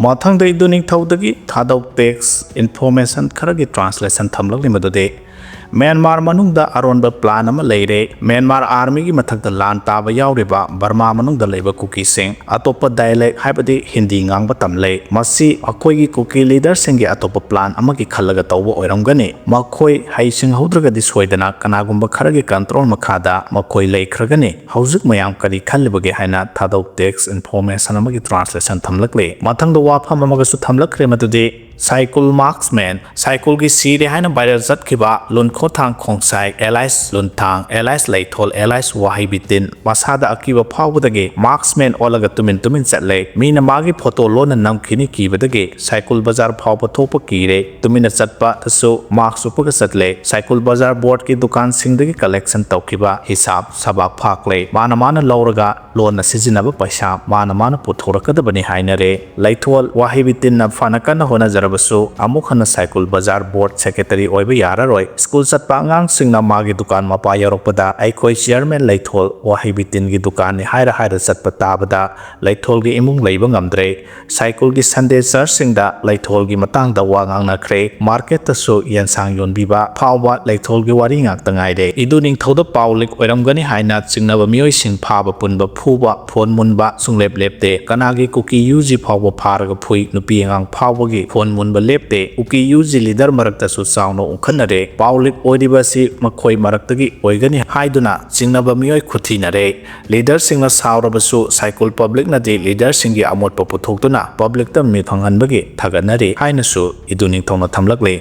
ꯃꯊꯪꯗ ꯏꯗꯨ ꯅꯤꯡꯊꯧꯗꯒꯤ ꯊꯥꯗꯧ text information ꯈꯔꯒꯤ translation ꯊꯝꯂꯛꯂꯤ, ꯃꯗꯨꯗꯤ ꯃ꯭ꯌꯥꯟꯃꯥꯔ ꯃꯅꯨꯡꯗ ꯑꯔꯣꯟꯕ plan ꯑꯃ ꯂꯩꯔꯦ꯫ ꯃ꯭ꯌꯥꯟꯃꯥꯔ armyꯒꯤ ꯃꯊꯛꯇ ꯂꯥꯟ ꯇꯥꯕ ꯌꯥꯎꯔꯤꯕ ꯕꯔꯃꯥ ꯃꯅꯨꯡꯗ ꯂꯩꯕ ꯀꯨꯀꯤꯁꯤꯡ ꯑꯇꯣꯞꯄ dialect, ꯍꯥꯏꯕꯗꯤ ꯍꯤꯟꯗꯤ ꯉꯥꯡꯕ ꯇꯝꯂꯦ꯫ ꯃꯁꯤ ꯑꯩꯈꯣꯏꯒꯤ ꯀꯨꯀꯤ leaderꯁꯤꯡꯒꯤ ꯑꯇꯣꯞꯄ plan ꯑꯃꯒꯤ ꯈꯜꯂꯒ ꯇꯧꯕ ꯑꯣꯏꯔꯝꯒꯅꯤ꯫ ꯃꯈꯣꯏ ꯍꯩꯁꯤꯡꯍꯧꯗ꯭ꯔꯒꯗꯤ ꯁꯣꯏꯗꯅ ꯀꯅꯥꯒꯨꯝꯕ ꯈꯔꯒꯤ control ꯃꯈꯥꯗ ꯃꯈꯣꯏ ꯂꯩꯈ꯭ꯔꯒꯅꯤ꯫ ꯍꯧꯖꯤꯛ ꯃꯌꯥꯝ ꯀꯔꯤ ꯈꯜꯂꯤꯕꯒꯦ ꯍꯥꯏꯅ ꯊꯥꯗꯧ text information ꯑꯃꯒꯤ translation ꯊꯝꯂꯛꯂꯤ꯫ ꯃꯊꯪꯗ ꯋꯥꯐꯝ ꯑꯃꯒꯁꯨ ꯊꯝꯂꯛꯈ꯭ꯔꯦ, ꯃꯗꯨꯗꯤ ꯁꯥꯏꯀꯨꯜ marksman, ꯁꯥꯏꯀꯨꯜꯒꯤ ꯁꯤꯔꯦ ꯍꯥꯏꯅ viral ꯆꯠꯈꯤꯕ ꯂꯨꯟꯈꯣꯊꯥꯡ ꯈꯣꯡꯁꯥꯏ alias ꯂꯨꯟꯊꯥꯡ alias ꯂꯩꯊꯣꯜ alias ꯋꯥꯍꯩꯕꯤꯇꯤꯟ ꯃꯁꯥꯗ ꯑꯀꯤꯕ ꯐꯥꯎꯕꯗꯒꯤ marksman ꯑꯣꯜꯂꯒ ꯇꯨꯃꯤꯟ ꯇꯨꯃꯤꯟ ꯆꯠꯂꯦ꯫ ꯃꯤꯅ ꯃꯥꯒꯤ photo ꯂꯣꯟꯅ ꯅꯝꯈꯤꯅꯤ ꯀꯤꯕꯗꯒꯤ ꯁꯥꯏꯀꯨꯜ ꯕꯖꯥꯔ ꯐꯥꯎꯕ ꯊꯣꯛꯄ ꯀꯤꯔꯦ꯫ ꯇꯨꯃꯤꯟꯅ ꯆꯠꯄꯗꯁꯨ mask ꯎꯞꯄꯒ ꯆꯠꯂꯦ꯫ ꯁꯥꯏꯀꯨꯜ ꯕꯖꯥꯔ boardꯀꯤ ꯗꯨꯀꯥꯟꯁꯤꯡꯗꯒꯤ collection ꯇꯧꯈꯤꯕ ꯍꯤꯁꯥꯕ ꯁꯕꯥꯛ ꯐꯥꯛꯂꯦ꯫ ꯃꯥꯅ ꯃꯥꯅ ꯂꯧꯔꯒ ꯂꯣꯟꯅ ꯁꯤꯖꯤꯟꯅꯕ ꯄꯩꯁꯥ ꯃꯥꯅ ꯃꯥꯅ ꯄꯨꯊꯣꯔꯛꯀꯗꯕꯅꯤ ꯍꯥꯏꯅꯔꯦ꯫ ꯂꯩꯊꯣꯜ ꯋꯥꯍꯩꯕꯤꯇꯤꯟꯅ ꯐꯅ ꯀꯟꯅ ꯍꯣꯠꯅꯖꯔꯕꯁꯨ ꯑꯃꯨꯛ ꯍꯟꯅ ꯁꯥꯏꯀꯨꯜ ꯕꯖꯥꯔ board secretary ꯑꯣꯏꯕ ꯌꯥꯔꯔꯣꯏ꯫ ꯁ꯭ꯀꯨꯜ ꯆꯠꯄ ꯑꯉꯥꯡꯁꯤꯡꯅ ꯃꯥꯒꯤ ꯗꯨꯀꯥꯟ ꯃꯄꯥ ꯌꯧꯔꯛꯄꯗ ꯑꯩꯈꯣꯏ chairman ꯂꯩꯊꯣꯜ ꯋꯥꯍꯩꯕꯤꯇꯤꯟꯒꯤ ꯗꯨꯀꯥꯟꯅꯤ ꯍꯥꯏꯔ ꯍꯥꯏꯔ ꯆꯠꯄ ꯇꯥꯕꯗ ꯂꯩꯊꯣꯜꯒꯤ ꯏꯃꯨꯡ ꯂꯩꯕ ꯉꯝꯗ꯭ꯔꯦ꯫ ꯁꯥꯏꯀꯨꯜꯒꯤ Sunday churchꯁꯤꯡꯗ ꯂꯩꯊꯣꯜꯒꯤ ꯃꯇꯥꯡꯗ ꯋꯥ ꯉꯥꯡꯅꯈ꯭ꯔꯦ꯫ Marketꯇꯁꯨ ꯌꯦꯟꯁꯥꯡ ꯌꯣꯟꯕꯤꯕ ꯐꯥꯎꯕ ꯂꯩꯊꯣꯜꯒꯤ ꯋꯥꯔꯤ ꯉꯥꯛꯇ ꯉꯥꯏꯔꯦ꯫ ꯏꯗꯨ ꯅꯤꯡꯊꯧꯗ ꯄꯥꯎ leak ꯑꯣꯏꯔꯝꯒꯅꯤ ꯍꯥꯏꯅ ꯆꯤꯡꯅꯕ ꯃꯤꯑꯣꯏꯁꯤꯡ ꯐꯥꯕ ꯄꯨꯟꯕ ꯐꯨꯕ ꯐꯣꯟ ꯃꯨꯟꯕ ꯁꯨꯡꯂꯦꯞ ꯂꯦꯞꯇꯦ꯫ ꯀꯅꯥꯒꯤ ꯀꯨꯀꯤ UG ꯐꯥꯎꯕ ꯐꯥꯔꯒ ꯐꯨꯏ, ꯅꯨꯄꯤ ꯑꯉꯥꯡ ꯐꯥꯎꯕꯒꯤ ꯐꯣꯟ ꯃꯨꯟꯕ ꯂꯦꯞꯇꯦ꯫ ꯀꯨꯀꯤ ꯌꯨ ꯖꯤ ꯂꯤꯗꯔ ꯃꯔꯛꯇꯁꯨ ꯆꯥꯎꯅ ꯎꯪꯈꯠꯅꯔꯦ꯫ ꯄꯥꯎ ꯂꯤꯛ ꯑꯣꯏꯔꯤꯕ ꯑꯁꯤ ꯃꯈꯣꯏ ꯃꯔꯛꯇꯒꯤ ꯑꯣꯏꯒꯅꯤ ꯍꯥꯏꯗꯨꯅ ꯆꯤꯡꯅꯕ ꯃꯤꯑꯣꯏ ꯈꯨꯊꯤꯅꯔꯦ꯫ ꯂꯤꯗꯔꯁꯤꯡꯅ ꯁꯥꯎꯔꯕꯁꯨ ꯁꯥꯏꯀꯨꯜ ꯄꯕ꯭ꯂꯤꯛꯅꯗꯤ ꯂꯤꯗꯔꯁꯤꯡꯒꯤ ꯑꯃꯣꯠꯄ ꯄꯨꯊꯣꯛꯇꯨꯅ ꯄꯕ꯭ꯂꯤꯛꯇ ꯃꯤꯠ ꯐꯪꯍꯟꯕꯒꯤ ꯊꯥꯒꯠꯅꯔꯤ ꯍꯥꯏꯅꯁꯨ ꯏꯗꯨ ꯅꯤꯡꯊꯧꯅ ꯊꯝꯂꯛꯂꯤ꯫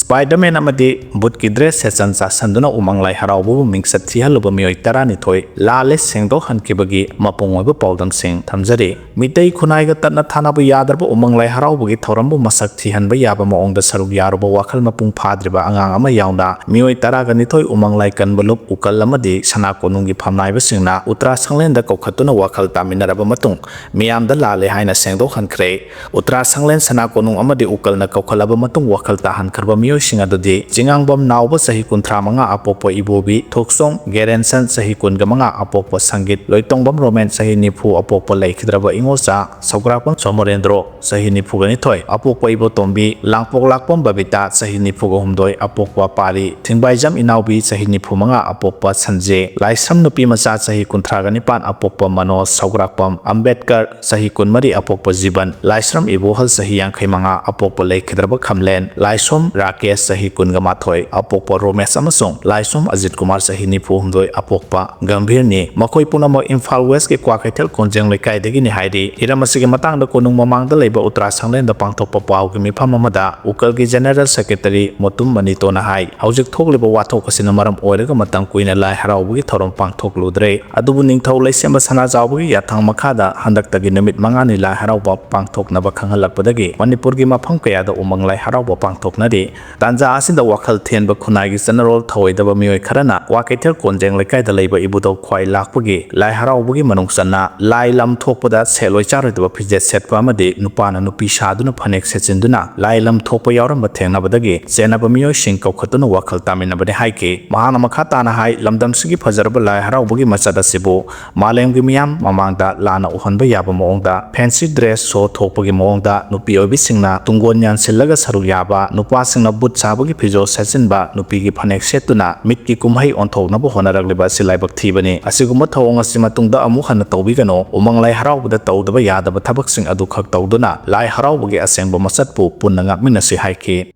ꯁ꯭ꯄꯥꯏꯗꯔꯃꯦꯟ ꯑꯃꯗꯤ ꯕꯨꯠꯀꯤ ꯗ꯭ꯔꯦꯁ ꯁꯦꯠꯆꯟ ꯆꯥꯁꯟꯗꯨꯅ ꯎꯃꯪ ꯂꯥꯏ ꯍꯔꯥꯎꯕꯕꯨ ꯃꯤꯡꯆꯠ ꯊꯤꯍꯜꯂꯨꯕ ꯃꯤꯑꯣꯏ ꯇꯔꯥꯅꯤꯊꯣꯏ ꯂꯥꯜꯂꯦ ꯁꯦꯡꯗꯣꯛꯍꯟꯈꯤꯕꯒꯤ ꯃꯄꯨꯡ ꯑꯣꯏꯕ ꯄꯥꯎꯗꯝꯁꯤꯡ ꯊꯝꯖꯔꯤ꯫ ꯃꯤꯇꯩ ꯈꯨꯟꯅꯥꯏꯒ ꯇꯠꯅ ꯊꯥꯅꯕ ꯌꯥꯗ꯭ꯔꯕ ꯎꯃꯪ ꯂꯥꯏ ꯍꯔꯥꯎꯕꯒꯤ ꯊꯧꯔꯝꯕꯨ ꯃꯁꯛ ꯊꯤꯍꯟꯕ ꯌꯥꯕ ꯃꯑꯣꯡꯗ ꯁꯔꯨꯛ ꯌꯥꯔꯨꯕ ꯋꯥꯈꯜ ꯃꯄꯨꯡ ꯐꯥꯗ꯭ꯔꯤꯕ ꯑꯉꯥꯡ ꯑꯃ ꯌꯥꯎꯅ ꯃꯤꯑꯣꯏ ꯇꯔꯥꯒ ꯅꯤꯊꯣꯏ ꯎꯃꯪ ꯂꯥꯏ ꯀꯟꯕ ꯂꯨꯞ ꯎꯀꯜ ꯑꯃꯗꯤ ꯁꯅꯥ ꯀꯣꯅꯨꯡꯒꯤ ꯐꯝꯅꯥꯏꯕꯁꯤꯡꯅ ꯎꯇ꯭ꯔꯥ ꯁꯪꯂꯦꯟꯗ ꯀꯧꯈꯠꯇꯨꯅ ꯋꯥꯈꯜ ꯇꯥꯃꯤꯟꯅꯔꯕ ꯃꯇꯨꯡ ꯃꯤꯌꯥꯝꯗ ꯂꯥꯜꯂꯦ ꯍꯥꯏꯅ ꯁꯦꯡꯗꯣꯛꯍꯟꯈ꯭ꯔꯦ꯫ ꯎꯇ꯭ꯔꯥ ꯁꯪꯂꯦꯟ ꯁꯅꯥ ꯀꯣꯅꯨꯡ ꯑꯃꯗꯤ ꯎꯀꯜꯅ ꯀꯧꯈꯠꯂꯕ ꯃꯇꯨꯡ ꯋꯥꯈꯜ ꯇꯥꯍꯟꯈ꯭ꯔꯕ ꯃꯤꯑꯣꯏꯁꯤꯡ ꯑꯗꯨꯗꯤ ꯆꯤꯉꯥꯡꯕꯝ ꯅꯥꯎꯕ ꯆꯍꯤ ꯀꯨꯟꯊ꯭ꯔꯥ ꯃꯉꯥ ꯑꯄꯣꯛꯄ ꯏꯕꯣꯕꯤ, ꯊꯣꯛꯆꯣꯝ ꯒꯦꯔꯦꯟꯁꯟ ꯆꯍꯤ ꯀꯨꯟꯒ ꯃꯉꯥ ꯑꯄꯣꯛꯄ ꯁꯪꯒꯤꯠ, ꯂꯣꯏꯇꯣꯡꯕꯝ ꯔꯣꯃꯦꯟ ꯆꯍꯤ ꯅꯤꯐꯨ ꯑꯄꯣꯛꯄ ꯂꯩꯈꯤꯗ꯭ꯔꯕ ꯏꯉꯣꯆꯥ, ꯁꯧꯒ꯭ꯔꯥꯛꯄꯝ ꯁꯣꯃꯣꯔꯦꯟꯗ꯭ꯔꯣ ꯆꯍꯤ ꯅꯤꯐꯨꯒ ꯅꯤꯊꯣꯏ ꯑꯄꯣꯛꯄ ꯏꯕꯣꯇꯣꯝꯕꯤ, ꯂꯥꯡꯄꯣꯛ ꯂꯥꯛꯄꯝ ꯕꯕꯤꯇꯥ ꯆꯍꯤ ꯅꯤꯐꯨꯒ ꯍꯨꯝꯗꯣꯏ ꯑꯄꯣꯛꯄ ꯄꯥꯔꯤ, ꯊꯤꯡꯕꯥꯏꯖꯝ ꯏꯅꯥꯎꯕꯤ ꯆꯍꯤ ꯅꯤꯐꯨ ꯃꯉꯥ ꯑꯄꯣꯛꯄ ꯁꯟꯖꯦ, ꯂꯥꯏꯁ꯭ꯔꯝ ꯅꯨꯄꯤ ꯃꯆꯥ ꯆꯍꯤ ꯀꯨꯟꯊ꯭ꯔꯥꯒ ꯅꯤꯄꯥꯟ ꯑꯄꯣꯛꯄ ꯃꯅꯣꯖ, ꯁꯧꯒ꯭ꯔꯥꯛꯄꯝ ꯑꯝꯕꯦꯗꯀꯔ ꯆꯍꯤ ꯀꯨꯟꯃꯔꯤ ꯑꯄꯣꯛꯄ ꯖꯤꯕꯟ, ꯂꯥꯏꯁ꯭ꯔꯝ ꯏꯕꯣꯍꯜ ꯆꯍꯤ ꯌꯥꯡꯈꯩ ꯃꯉꯥ ꯑꯄꯣꯛꯄ ꯂꯩꯈꯤꯗ꯭ꯔꯕ ꯈꯝꯂꯦꯟ, ꯂꯥꯏꯁꯣꯝ ꯔꯥꯀꯦꯁ ꯆꯍꯤ ꯀꯨꯟꯒ ꯃꯥꯊꯣꯏ ꯑꯄꯣꯛꯄ ꯔꯣꯃꯦꯁ ꯑꯃꯁꯨꯡ ꯂꯥꯏꯁꯣꯝ ꯑꯖꯤꯠ ꯀꯨꯃꯥꯔ ꯆꯍꯤ ꯅꯤꯐꯨ ꯍꯨꯝꯗꯣꯏ ꯑꯄꯣꯛꯄ ꯒꯝꯚꯤꯔꯅꯤ꯫ ꯃꯈꯣꯏ ꯄꯨꯝꯅꯃꯛ ꯏꯝꯐꯥꯜ ꯋꯦꯁꯀꯤ ꯀ꯭ꯋꯥꯀꯩꯊꯦꯜ ꯀꯣꯟꯖꯦꯡ ꯂꯩꯀꯥꯏꯗꯒꯤꯅꯤ ꯍꯥꯏꯔꯤ꯫ ꯍꯤꯔꯝ ꯑꯁꯤꯒꯤ ꯃꯇꯥꯡꯗ ꯀꯣꯅꯨꯡ ꯃꯃꯥꯡꯗ ꯂꯩꯕ ꯎꯇ꯭ꯔꯥ ꯁꯪꯂꯦꯟꯗ ꯄꯥꯡꯊꯣꯛꯄ ꯄꯥꯎꯒꯤ ꯃꯤꯐꯝ ꯑꯃꯗ ꯎꯀꯜꯒꯤ ꯖꯦꯅꯔꯦꯜ ꯁꯦꯀ꯭ꯔꯦꯇꯔꯤ ꯃꯣꯇꯨꯝ ꯃꯅꯤꯇꯣꯅ ꯍꯥꯏ, ꯍꯧꯖꯤꯛ ꯊꯣꯛꯂꯤꯕ ꯋꯥꯊꯣꯛ ꯑꯁꯤꯅ ꯃꯔꯝ ꯑꯣꯏꯔꯒ ꯃꯇꯝ ꯀꯨꯏꯅ ꯂꯥꯏ ꯍꯔꯥꯎꯕꯒꯤ ꯊꯧꯔꯝ ꯄꯥꯡꯊꯣꯛꯂꯨꯗ꯭ꯔꯦ꯫ ꯑꯗꯨꯕꯨ ꯅꯤꯡꯊꯧ ꯂꯩꯁꯦꯝꯕ ꯁꯅꯥꯖꯥꯎꯕꯒꯤ ꯌꯥꯊꯪ ꯃꯈꯥꯗ ꯍꯟꯗꯛꯇꯒꯤ ꯅꯨꯃꯤꯠ ꯃꯉꯥꯅꯤ ꯂꯥꯏ ꯍꯔꯥꯎꯕ ꯄꯥꯡꯊꯣꯛꯅꯕ ꯈꯪꯍꯜꯂꯛꯄꯗꯒꯤ ꯃꯅꯤꯄꯨꯔꯒꯤ ꯃꯐꯝ ꯀꯌꯥꯗ ꯎꯃꯪ ꯂꯥꯏ ꯍꯔꯥꯎꯕ ꯄꯥꯡꯊꯣꯛꯅꯔꯤ꯫ ꯇꯥꯟꯖꯥ ꯑꯁꯤꯗ ꯋꯥꯈꯜ ꯊꯦꯟꯕ ꯈꯨꯟꯅꯥꯏꯒꯤ ꯆꯠꯅꯔꯣꯜ ꯊꯧꯑꯣꯏꯗꯕ ꯃꯤꯑꯣꯏ ꯈꯔꯅ ꯀ꯭ꯋꯥꯀꯩꯊꯦꯜ ꯀꯣꯟꯖꯦꯡ ꯂꯩꯀꯥꯏꯗ ꯂꯩꯕ ꯏꯕꯨꯙꯧ ꯈ꯭ꯋꯥꯏ ꯂꯥꯛꯄꯒꯤ ꯂꯥꯏ ꯍꯔꯥꯎꯕꯒꯤ ꯃꯅꯨꯡ ꯆꯟꯅ ꯂꯥꯏ ꯂꯝ ꯊꯣꯛꯄꯗ ꯁꯦꯠꯂꯣꯏ ꯆꯥꯔꯣꯏꯗꯕ ꯐꯤꯖꯦꯠ ꯁꯦꯠꯄ ꯑꯃꯗꯤ ꯅꯨꯄꯥꯅ ꯅꯨꯄꯤ ꯁꯥꯗꯨꯅ ꯐꯅꯦꯛ ꯁꯦꯠꯆꯤꯟꯗꯨꯅ ꯂꯥꯏ ꯂꯝ ꯊꯣꯛꯄ ꯌꯥꯎꯔꯝꯕ ꯊꯦꯡꯅꯕꯗꯒꯤ ꯆꯦꯟꯅꯕ ꯃꯤꯑꯣꯏꯁꯤꯡ ꯀꯧꯈꯠꯇꯨꯅ ꯋꯥꯈꯜ ꯇꯥꯃꯤꯟꯅꯕꯅꯤ ꯍꯥꯏꯈꯤ꯫ ꯃꯍꯥꯛꯅ ꯃꯈꯥ ꯇꯥꯅ ꯍꯥꯏ, ꯂꯝꯗꯝꯁꯤꯒꯤ ꯐꯖꯔꯕ ꯂꯥꯏ ꯍꯔꯥꯎꯕꯒꯤ ꯃꯆꯠ ꯑꯁꯤꯕꯨ ꯃꯥꯂꯦꯝꯒꯤ ꯃꯤꯌꯥꯝ ꯃꯃꯥꯡꯗ ꯂꯥꯟꯅ ꯎꯍꯟꯕ ꯌꯥꯕ ꯃꯑꯣꯡꯗ fancy dress show ꯊꯣꯛꯄꯒꯤ ꯃꯑꯣꯡꯗ ꯅꯨꯄꯤ ꯑꯣꯏꯕꯤꯁꯤꯡꯅ ꯇꯨꯡꯒꯣꯟ ꯌꯥꯟꯁꯤꯜꯂꯒ ꯁꯔꯨꯛ ꯌꯥꯕ, ꯅꯨꯄꯥꯁꯤꯡꯅ ꯕꯨꯠ ꯁꯥꯕꯒꯤ ꯐꯤꯖꯣꯜ ꯁꯦꯠꯆꯤꯟꯕ, ꯅꯨꯄꯤꯒꯤ ꯐꯅꯦꯛ ꯁꯦꯠꯇꯨꯅ ꯃꯤꯠꯀꯤ ꯀꯨꯝꯍꯩ ꯑꯣꯟꯊꯣꯛꯅꯕ ꯍꯣꯠꯅꯔꯛꯂꯤꯕ ꯑꯁꯤ ꯂꯥꯏꯕꯛ ꯊꯤꯕꯅꯤ꯫ ꯑꯁꯤꯒꯨꯝꯕ ꯊꯧꯑꯣꯡ ꯑꯁꯤ ꯃꯇꯨꯡꯗ ꯑꯃꯨꯛ ꯍꯟꯅ ꯇꯧꯕꯤꯒꯅꯨ꯫ ꯎꯃꯪ ꯂꯥꯏ ꯍꯔꯥꯎꯕꯗ ꯇꯧꯗꯕ ꯌꯥꯗꯕ ꯊꯕꯛꯁꯤꯡ ꯑꯗꯨ ꯈꯛ ꯇꯧꯗꯨꯅ ꯂꯥꯏ ꯍꯔꯥꯎꯕꯒꯤ ꯑꯁꯦꯡꯕ ꯃꯁꯛꯄꯨ ꯄꯨꯟꯅ ꯉꯥꯛꯃꯤꯟꯅꯁꯤ ꯍꯥꯏꯈꯤ꯫